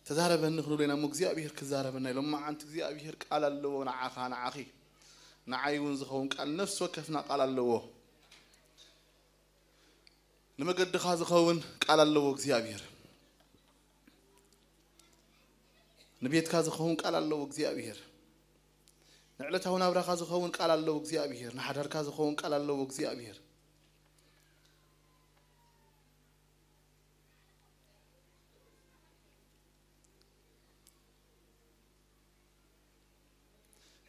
ተዛረበኒ ክንብሎ ኢና እሞ እግዚኣብሔር ክዛረበና እዩ። ሎማዓንቲ እግዚኣብሔር ቃል ኣለዎ ንዓኻ፣ ንዓኺ፣ ንዓይ እውን ዝኸውን ቃል፣ ነፍሲ ወከፍና ቃል ኣለዎ። ንመገድኻ ዝኸውን ቃል ኣለዎ እግዚኣብሔር። ንቤትካ ዝኸውን ቃል ኣለዎ እግዚኣብሔር። ንዕለታዊ ናብራኻ ዝኸውን ቃል ኣለዎ እግዚኣብሔር። ንሓዳርካ ዝኸውን ቃል ኣለዎ እግዚኣብሔር።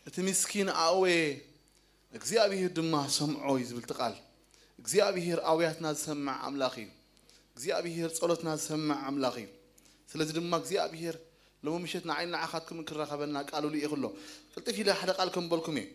እቲ ምስኪን ኣእወየ፣ እግዚኣብሔር ድማ ሰምዖ እዩ ዝብል እቲ ቃል። እግዚኣብሔር ኣውያትና ዝሰምዕ ኣምላኽ እዩ። እግዚኣብሔር ጸሎትና ዝሰምዕ ኣምላኽ እዩ። ስለዚ ድማ እግዚኣብሔር ሎሚ ምሸት ንዓይን ንዓኻትኩምን ክራኸበና ቃሉ ልኢኹ ኣሎ። ቅልጥፍ ኢለ ሓደ ቃል ከንበልኩም እየ።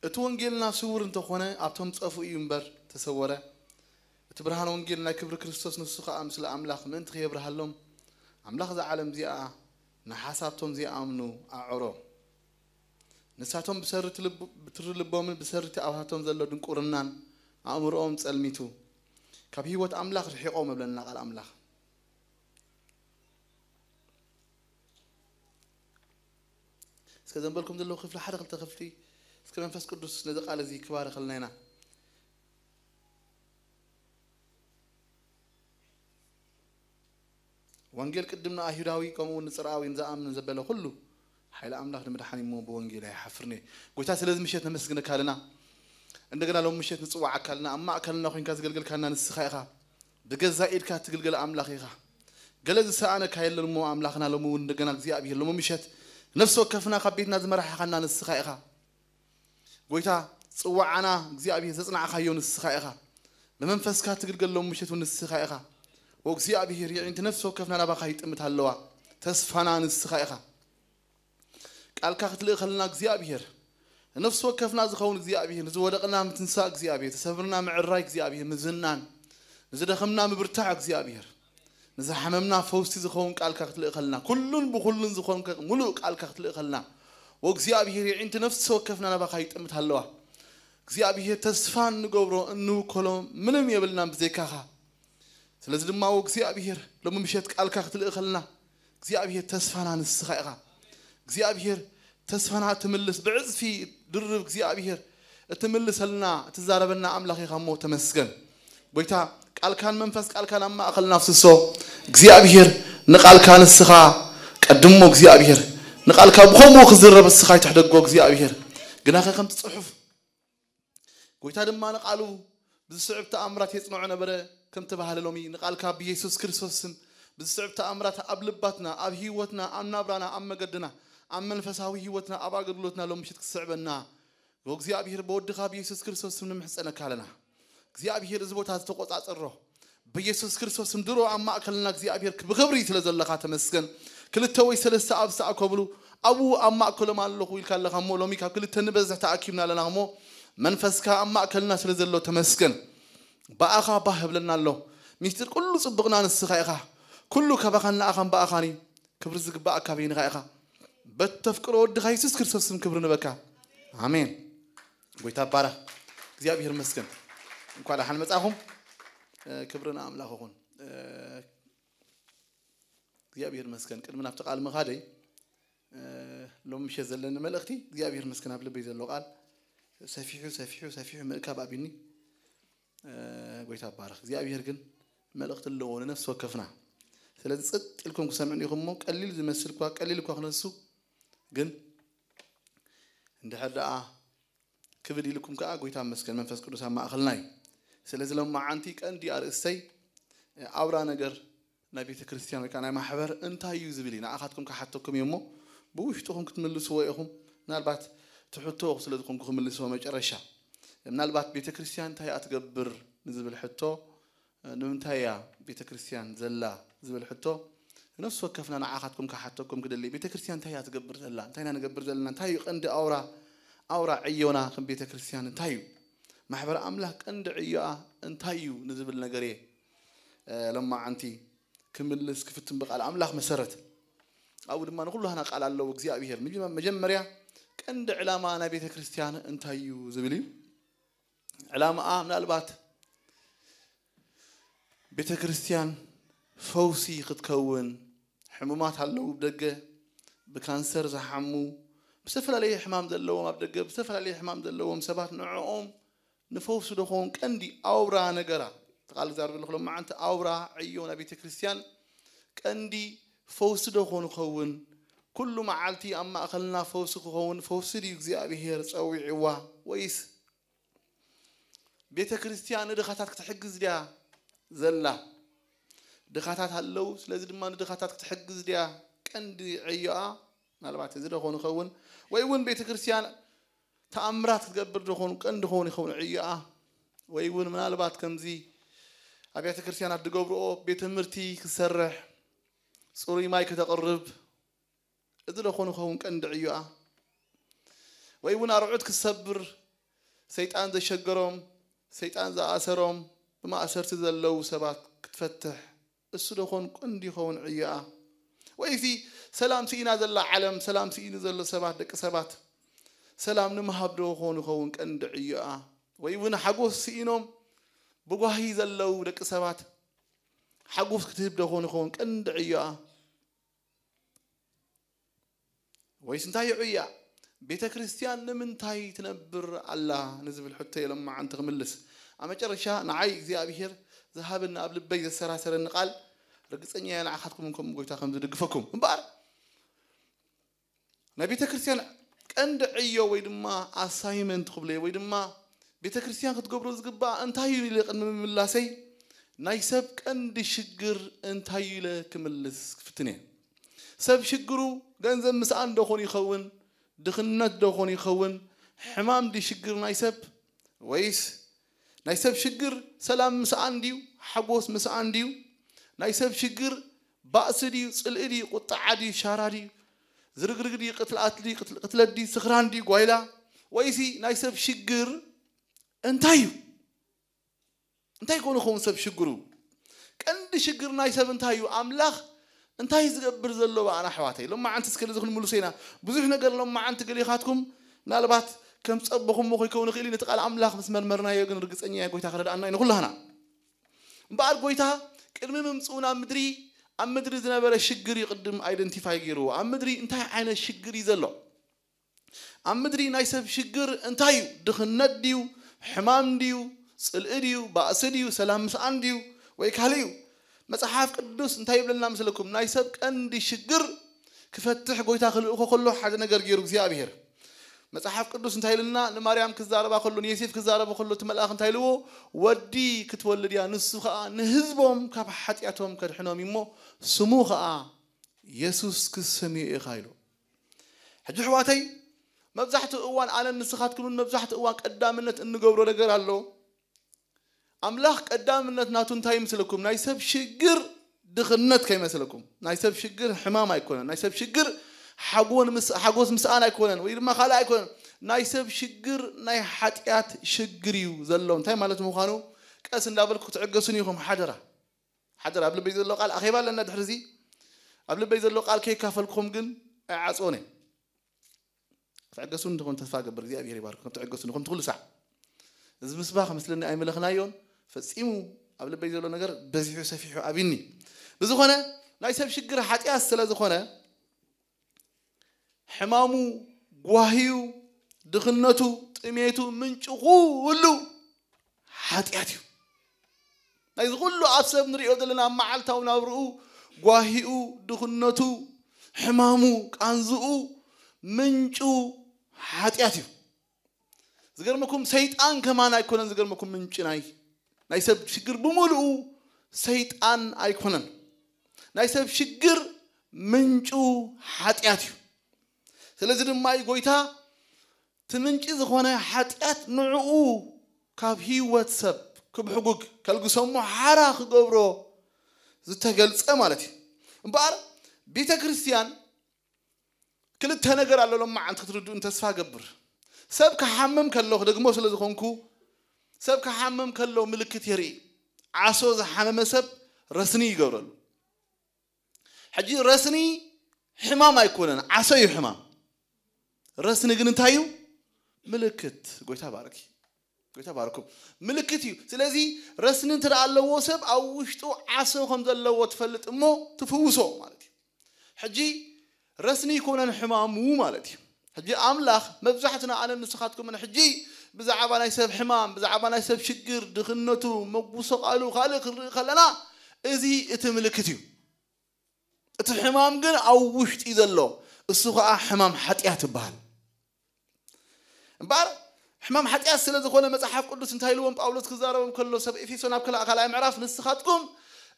እቲ ወንጌልና ስውር እንተኾነ፣ ኣብቶም ዝጠፍኡ እዩ እምበር ተሰወረ። እቲ ብርሃን ወንጌል ናይ ክብሪ ክርስቶስ፣ ንሱ ኸኣ ምስሊ ኣምላኽ ምእንቲ ኸየብርሃሎም፣ ኣምላኽ እዛ ዓለም እዚኣ ንሓሳብቶም ዘይኣምኑ ኣዐሮ። ንሳቶም ብሰሪ እቲ ልብ-፣ ብትሪ ልቦምን ብሰሪ እቲ ኣብሃቶም ዘሎ ድንቁርናን ኣእምሮኦም ጸልሚቱ፣ ካብ ህይወት ኣምላኽ ርሒቖም እብለና ቃል ኣምላኽ። እስከ ዘንበልኩም ዘለዉ ክፍሊ ሓደ ክልተ ክፍሊ፣ እስከ መንፈስ ቅዱስ ነዚ ቃል እዚ ክባርኸልና ኢና። ወንጌል ቅድም ንኣይሁዳዊ ከምኡ እውን ንጽርኣዊ ንዝኣምን ዘበለ ኩሉ ሓይሊ ኣምላኽ ንምድሓን እሞ ብወንጌል ኣይሓፍርን እየ። ጎይታ ስለዚ ምሸት ነመስግነካ ኣለና። እንደገና ሎም ምሸት ንጽዋዓካ ኣለና። ኣብ ማእከልና ኮይንካ ዝገልገልካና ንስኻ ኢኻ። ብገዛ ኢድካ ትግልገል ኣምላኽ ኢኻ። ገለ ዝሰኣነካ የለን እሞ ኣምላኽና ሎም እውን እንደገና እግዚኣብሔር ሎም ምሸት ነፍሲ ወከፍና ካብ ቤትና ዝመራሕኻና ንስኻ ኢኻ። ጎይታ ጽዋዓና እግዚኣብሔር ዘጽናዕካዮ ንስኻ ኢኻ። ብመንፈስካ ትግልገል ሎም ምሸት እውን ንስኻ ኢኻ። ወእግዚኣብሔር የዒንቲ ነፍሲ ወከፍና ናባኻ ይጥምት ኣለዋ። ተስፋና ንስኻ ኢኻ። ቃልካ ክትልእኸልና እግዚኣብሔር፣ ንነፍሲ ወከፍና ዝኸውን እግዚኣብሔር፣ ንዝወደቕና ምትንሳእ እግዚኣብሔር፣ ተሰብርና ምዕራይ እግዚኣብሔር፣ ምዝናን፣ ንዝደኸምና ምብርታዕ እግዚኣብሔር፣ ንዝሓመምና ፈውሲ ዝኸውን ቃልካ ክትልእኸልና፣ ኩሉን ብኹሉን ዝኾንከ ሙሉእ ቃልካ ክትልእኸልና፣ ወእግዚኣብሔር የዒንቲ ነፍሲ ወከፍና ናባኻ ይጥምት ኣለዋ። እግዚኣብሔር ተስፋ እንገብሮ እንውከሎ ምንም የብልናን ብዘይካኻ። ስለዚ ድማ ወእግዚኣብሔር ሎሚ ምሸት ቃልካ ክትልእኸልና እግዚኣብሔር ተስፋና ንስኻ ኢኻ። እግዚኣብሔር ተስፋና ትምልስ ብዕጽፊ ድርብ እግዚኣብሔር እትምልሰልና እትዛረበና ኣምላኽ ኢኻ እሞ ተመስገን። ጎይታ ቃልካን መንፈስ ቃልካን ኣብ ማእኸልና ኣፍስሶ። እግዚኣብሔር ንቃልካ ንስኻ ቀድሞ እግዚኣብሔር ንቃልካ ብኸምኡ ክዝረብ ንስኻ ይትሕደጎ እግዚኣብሔር ግናኸ ከምቲ ጽሑፍ ጎይታ ድማ ንቃሉ ብዝስዕብ ተኣምራት የጽንዖ ነበረ፣ ከም ተባህለ ሎሚ ንቃልካ ብየሱስ ክርስቶስ ስም ብዝስዕብ ተኣምራት ኣብ ልባትና፣ ኣብ ህይወትና፣ ኣብ ናብራና፣ ኣብ መገድና፣ ኣብ መንፈሳዊ ህይወትና፣ ኣብ ኣገልግሎትና ሎም ምሽት ክስዕበና ወእግዚኣብሔር ብወድኻ ብየሱስ ክርስቶስ ስም ንምሕጸነካ ኣለና። እግዚኣብሔር እዚ ቦታ ዝተቆጻጸሮ ብየሱስ ክርስቶስ ስም ድሮ ኣብ ማእከልና እግዚኣብሔር ብኽብሪ ስለ ዘለኻ ተመስገን። ክልተ ወይ ሰለስተ ኣብ ዝተኣከብሉ ኣብኡ ኣብ ማእከሎም ኣለኹ ኢልካ ኣለኻ እሞ ሎሚ ካብ ክልተ ንበዝሕ ተኣኪብና ኣለና እሞ መንፈስካ ኣብ ማእከልና ስለ ዘሎ ተመስገን። ብኣኻ ባህ እብለና ኣሎ። ሚስጢር ኩሉ ጽቡቕና ንስኻ ኢኻ። ኩሉ ካባኻን ንኣኻን ብኣኻን እዩ። ክብሪ ዝግባእ ኣካበይንኻ ኢኻ። በተፍቅሮ ወድኻ የሱስ ክርስቶስ ስም ክብሪ ንበካ። ኣሜን። ጎይታ ባረኽ። እግዚኣብሔር ይመስገን። እንኳን ደሓን መጻኹም። እ፣ ክብሪ ንኣምላኽ ይኹን። እ፣ እግዚኣብሔር ይመስገን። ቅድሚ ናብቲ ቃል ምኻደይ፣ እ፣ ሎም ምሸት ዘለኒ መልእኽቲ እግዚኣብሔር ይመስገን ኣብ ልበይ ዘሎ ቃል ሰፊሑ፣ ሰፊሑ፣ ሰፊሑ ምእካብ ኣቢኒ። እ፣ ጎይታ ባረኽ። እግዚኣብሔር ግን መልእኽቲ ኣለዎ ንነፍሲ ወከፍና። ስለዚ ጽጥ ኢልኩም ክሰምዕን ኢኹም እሞ ቀሊል ዝመስል እኳ፣ ቀሊል እኳ ክነሱ ግን እንድሕር ደኣ ክብድ ኢልኩም ከኣ ጎይታ መስገን መንፈስ ቅዱስ ኣብ ማእኸልና እዩ። ስለዚ ሎማዓንቲ ቀንዲ ኣርእስተይ፣ እ፣ ኣውራ ነገር ናይ ቤተ ክርስቲያን ወይ ከዓ ናይ ማሕበር እንታይ እዩ ዝብል እዩ። ንኣኻትኩም ክሓተኩም እዩ እሞ ብውሽጥኹም ክትምልስዎ ኢኹም። ምናልባት እቲ ሕቶ ስለ ዝኾንኩ ክምልስዎ መጨረሻ። ምናልባት ቤተ ክርስቲያን እንታይ እያ ትገብር ንዝብል ሕቶ፣ እ፣ ንምንታይ እያ ቤተ ክርስቲያን ዘላ ዝብል ሕቶ ነፍሲ ወከፍና ንዓኻትኩም ክሓተኩም ክደሊ። ቤተ ክርስቲያን እንታይ እያ ትገብር ዘላ? እንታይ ኢና ንገብር ዘለና? እንታይ እዩ ቀንዲ ኣውራ፣ ኣውራ ዕዮና ከም ቤተ ክርስቲያን እንታይ እዩ? ማሕበር ኣምላኽ ቀንዲ ዕዮኣ እንታይ እዩ ንዝብል ነገር እየ፣ እ፣ ሎማዓንቲ ክምልስ ክፍትን ብቃል ኣምላኽ መሰረት። ኣብኡ ድማ ንኹሉ ሃና ቃል ኣለዎ እግዚኣብሔር። መጀመ-፣ መጀመርያ ቀንዲ ዕላማ ናይ ቤተ ክርስቲያን እንታይ እዩ ዝብል እዩ። ዕላማኣ ምናልባት ቤተ ክርስቲያን ፈውሲ ክትከውን፣ ሕሙማት ኣለዉ ብደገ፣ ብካንሰር ዝሓሙ፣ ብዝተፈላለየ ሕማም ዘለዎም ኣብ ደገ፣ ብዝተፈላለየ ሕማም ዘለዎም ሰባት ንዕኦም ንፈውሲ ዶ ኸውን ቀንዲ ኣውራ ነገራ? እቲ ቃል ዛርብ ኣለኹ ሎማዓንቲ ኣውራ ዕዮ ናይ ቤተ ክርስቲያን ቀንዲ ፈውሲ ዶ ኾን ኸውን? ኩሉ መዓልቲ ኣብ ማእኸልና ፈውሲ ክኸውን ፈውሲ ድዩ እግዚኣብሔር ጸዊዕዋ? ወይስ ቤተ ክርስቲያን ንድኻታት ክትሕግዝ ድያ ዘላ? ድኻታት ኣለዉ፣ ስለዚ ድማ ንድኻታት ክትሕግዝ ድያ ቀንዲ ዕዮኣ? ምናልባት እዚ ዶ ኾን ይኸውን? ወይ እውን ቤተ ክርስቲያን ተኣምራት ክትገብር ዶ ኾን ቀንዲ ኾን ይኸውን ዕዮኣ? ወይ እውን ምናልባት ከምዚ ኣብያተ ክርስቲያናት ዝገብርኦ ቤት ትምህርቲ ክሰርሕ፣ ጽሩይ ማይ ከተቕርብ፣ እዚ ዶ ኾን ይኸውን ቀንዲ ዕዮኣ? ወይ እውን ኣርዑት ክትሰብር፣ ሰይጣን ዘሸገሮም፣ ሰይጣን ዝኣሰሮም፣ ብማእሰርቲ ዘለዉ ሰባት ክትፈትሕ፣ እሱ ዶ ኾን ቀንዲ ይኸውን ዕዮኣ? ወይሲ ሰላም ስኢና ዘላ ዓለም፣ ሰላም ስኢኑ ዘሎ ሰባት፣ ደቂ ሰባት፣ ሰላም ንምሃብ ዶ ኾን ይኸውን ቀንዲ ዕዮኣ? ወይ እውን ሓጎስ ስኢኖም ብጓሂ ዘለዉ ደቂ ሰባት፣ ሓጎስ ክትህብ ዶ ኾን ይኸውን ቀንዲ ዕዮኣ? ወይስ እንታይ እዩ ዕዮኣ? ቤተ ክርስቲያን ንምንታይ ትነብር ኣላ ንዝብል ሕቶ እየ ሎማዓንቲ ክምልስ። ኣብ መጨረሻ ንዓይ እግዚኣብሔር ዝሃበኒ ኣብ ልበይ ዘሰራሰረኒ ቃል ርግጸኛ እየ ንዓኻትኩም ከምኡ ጎይታ ከም ዝድግፈኩም። እምበኣር ናይ ቤተ ክርስቲያን ቀንዲ ዕዮ ወይ ድማ ኣሳይመንት ክብለዮ ወይ ድማ ቤተ ክርስቲያን ክትገብሮ ዝግባእ እንታይ እዩ ኢለ ቅድሚ ምምላሰይ ናይ ሰብ ቀንዲ ሽግር እንታይ እዩ ኢለ ክምልስ ክፍትን እየ። ሰብ ሽግሩ ገንዘብ ምስኣን ዶ ኾን ይኸውን? ድኽነት ዶ ኾን ይኸውን? ሕማም ድዩ ሽግር ናይ ሰብ? ወይስ ናይ ሰብ ሽግር ሰላም ምስኣን ድዩ? ሓጎስ ምስኣን ድዩ? ናይ ሰብ ሽግር ባእሲ ድዩ? ጽልኢ ድዩ? ቁጥዓ ድዩ? ሻራ ድዩ? ዝርግርግ ድዩ? ቅትላት ድዩ? ቅትል-፣ ቅትለት ድዩ? ስኽራን ድዩ? ጓይላ? ወይሲ ናይ ሰብ ሽግር እንታይ እዩ? እንታይ ኮን ይኸውን ሰብ ሽግሩ? ቀንዲ ሽግር ናይ ሰብ እንታይ እዩ? ኣምላኽ እንታይ ዝገብር ዘሎ ብኣና ኣሕዋተይ? ሎማዓንቲ እስከ እዚ ክንምልሶ ኢና። ብዙሕ ነገር ሎማዓንቲ ገሊኻትኩም ምናልባት ከም ዝጸበኹሞ ከይከውን ይኽእል እዩ። ነቲ ቃል ኣምላኽ ምስ መርመርናዮ ግን ርግጸኛ እየ ጎይታ ክረድኣና እዩ ንኹላህና። እምበኣር ጎይታ ቅድሚ ምምጽኡ ናብ ምድሪ፣ ኣብ ምድሪ ዝነበረ ሽግር እዩ ቅድም ኣይደንቲፋይ ገይርዎ። ኣብ ምድሪ እንታይ ዓይነት ሽግር እዩ ዘሎ? ኣብ ምድሪ ናይ ሰብ ሽግር እንታይ እዩ? ድኽነት ድዩ? ሕማም ድዩ? ጽልኢ ድዩ? ባእሲ ድዩ? ሰላም ምስኣን ድዩ? ወይ ካልእ እዩ? መጽሓፍ ቅዱስ እንታይ ይብለና ምስለኩም? ናይ ሰብ ቀንዲ ሽግር ክፈትሕ ጎይታ ክልእኮ ከሎ ሓደ ነገር ገይሩ እግዚኣብሔር። መጽሓፍ ቅዱስ እንታይ ኢልና ንማርያም ክዛረባ ከሎ ንዮሴፍ ክዛረባ ከሎ እቲ መልኣኽ እንታይ ኢልዎ? ወዲ ክትወልድ እያ፣ ንሱ ኸኣ ንህዝቦም ካብ ሓጢኣቶም ከድሕኖም እዩ እሞ ስሙ ኸኣ የሱስ ክሰምዮ ኢኻ ኢሉ። ሕጂ ኣሕዋተይ መብዛሕትኡ እዋን ኣነን ንስኻትኩምን መብዛሕትኡ እዋን ቀዳምነት እንገብሮ ነገር ኣሎ። ኣምላኽ ቀዳምነት ናቱ እንታይ ይመስለኩም? ናይ ሰብ ሽግር ድኽነት ከይመስለኩም። ናይ ሰብ ሽግር ሕማም ኣይኮነን። ናይ ሰብ ሽግር ሓጎን ምስ-፣ ሓጎስ ምስኣን ኣይኮነን ወይ ድማ ካልእ ኣይኮነን። ናይ ሰብ ሽግር ናይ ሓጢኣት ሽግር እዩ ዘሎ። እንታይ ማለት ምዃኑ ቀስ እንዳበልኩ ክትዕገሱን ኢኹም ሓደራ። ሓደራ ኣብ ልበይ ዘሎ ቃል ኣኼባ ኣለና ድሕሪ እዚ ኣብ ልበይ ዘሎ ቃል ከይካፈልኩም ግን ኣይዓጽኦን እየ። ክትዕገሱ እንድኹም ተስፋ ገብር እግዚኣብሔር ይባርኩም። ትዕገሱ እንድኹም ትኹሉ ሳዕ እዚ ምስባኽ መስለኒ ኣይመለኽናዮን ፈጺሙ ኣብ ልበይ ዘሎ ነገር በዚሑ ሰፊሑ ኣብኒ ብዝኾነ ናይ ሰብ ሽግር ሓጢኣት ስለ ዝኾነ ሕማሙ ጓህዩ ድኽነቱ ጥሜቱ ምንጩ ኩሉ ሓጢኣት እዩ። ናይዚ ኩሉ ኣብ ሰብ ንሪኦ ዘለና ኣብ መዓልታዊ ናብርኡ ጓሂኡ ድኽነቱ ሕማሙ ቃንዝኡ ምንጩ ሓጢኣት እዩ። ዝገርመኩም ሰይጣን ከማን ኣይኮነን ዝገርመኩም ምንጭ ናይ ናይ ሰብ ሽግር ብምሉኡ ሰይጣን ኣይኮነን። ናይ ሰብ ሽግር ምንጩ ሓጢኣት እዩ። ስለዚ ድማ እዩ ጎይታ እቲ ምንጪ ዝኾነ ሓጢኣት ንዕኡ ካብ ህይወት ሰብ ክብሕጉግ ከልግሶሞ ሓራ ክገብሮ ዝተገልጸ ማለት እዩ። እምበኣር ቤተ ክርስቲያን ክልተ ነገር ኣሎ ሎማዓንቲ ክትርድኡን ተስፋ ገብር። ሰብ ክሓምም ከሎ ክደግሞ ስለ ዝኾንኩ ሰብ ክሓምም ከሎ ምልክት የርኢ። ዓሶ ዝሓመመ ሰብ ረስኒ ይገብረሉ። ሕጂ ረስኒ ሕማም ኣይኮነን፣ ዓሶ እዩ ሕማም። ረስኒ ግን እንታይ እዩ? ምልክት። ጎይታ ባርኪ፣ ጎይታ ባርኩም። ምልክት እዩ። ስለዚ ረስኒ እንተ ደኣ ኣለዎ ሰብ ኣብ ውሽጡ ዓሶ ከም ዘለዎ ትፈልጥ እሞ ትፍውሶ ማለት እዩ። ሕጂ ረስኒ ይኮነን ሕማሙ ማለት እዩ። ሕጂ ኣምላኽ መብዛሕትና ኣነን ንስኻትኩምን ሕጂ ብዛዕባ ናይ ሰብ ሕማም፣ ብዛዕባ ናይ ሰብ ሽግር፣ ድኽነቱ፣ መጉሰቓሉ፣ ካልእ ክንርኢ ከለና እዚ እቲ ምልክት እዩ። እቲ ሕማም ግን ኣብ ውሽጢ ዘሎ፣ እሱ ኸዓ ሕማም ሓጢኣት ይበሃል። እምበኣር ሕማም ሓጢኣት ስለ ዝኾነ መጽሓፍ ቅዱስ እንታይ ኢልዎም ጳውሎስ ክዛረቦም ከሎ ሰብ ኤፌሶን ኣብ ከላ- ካልኣይ ምዕራፍ ንስኻትኩም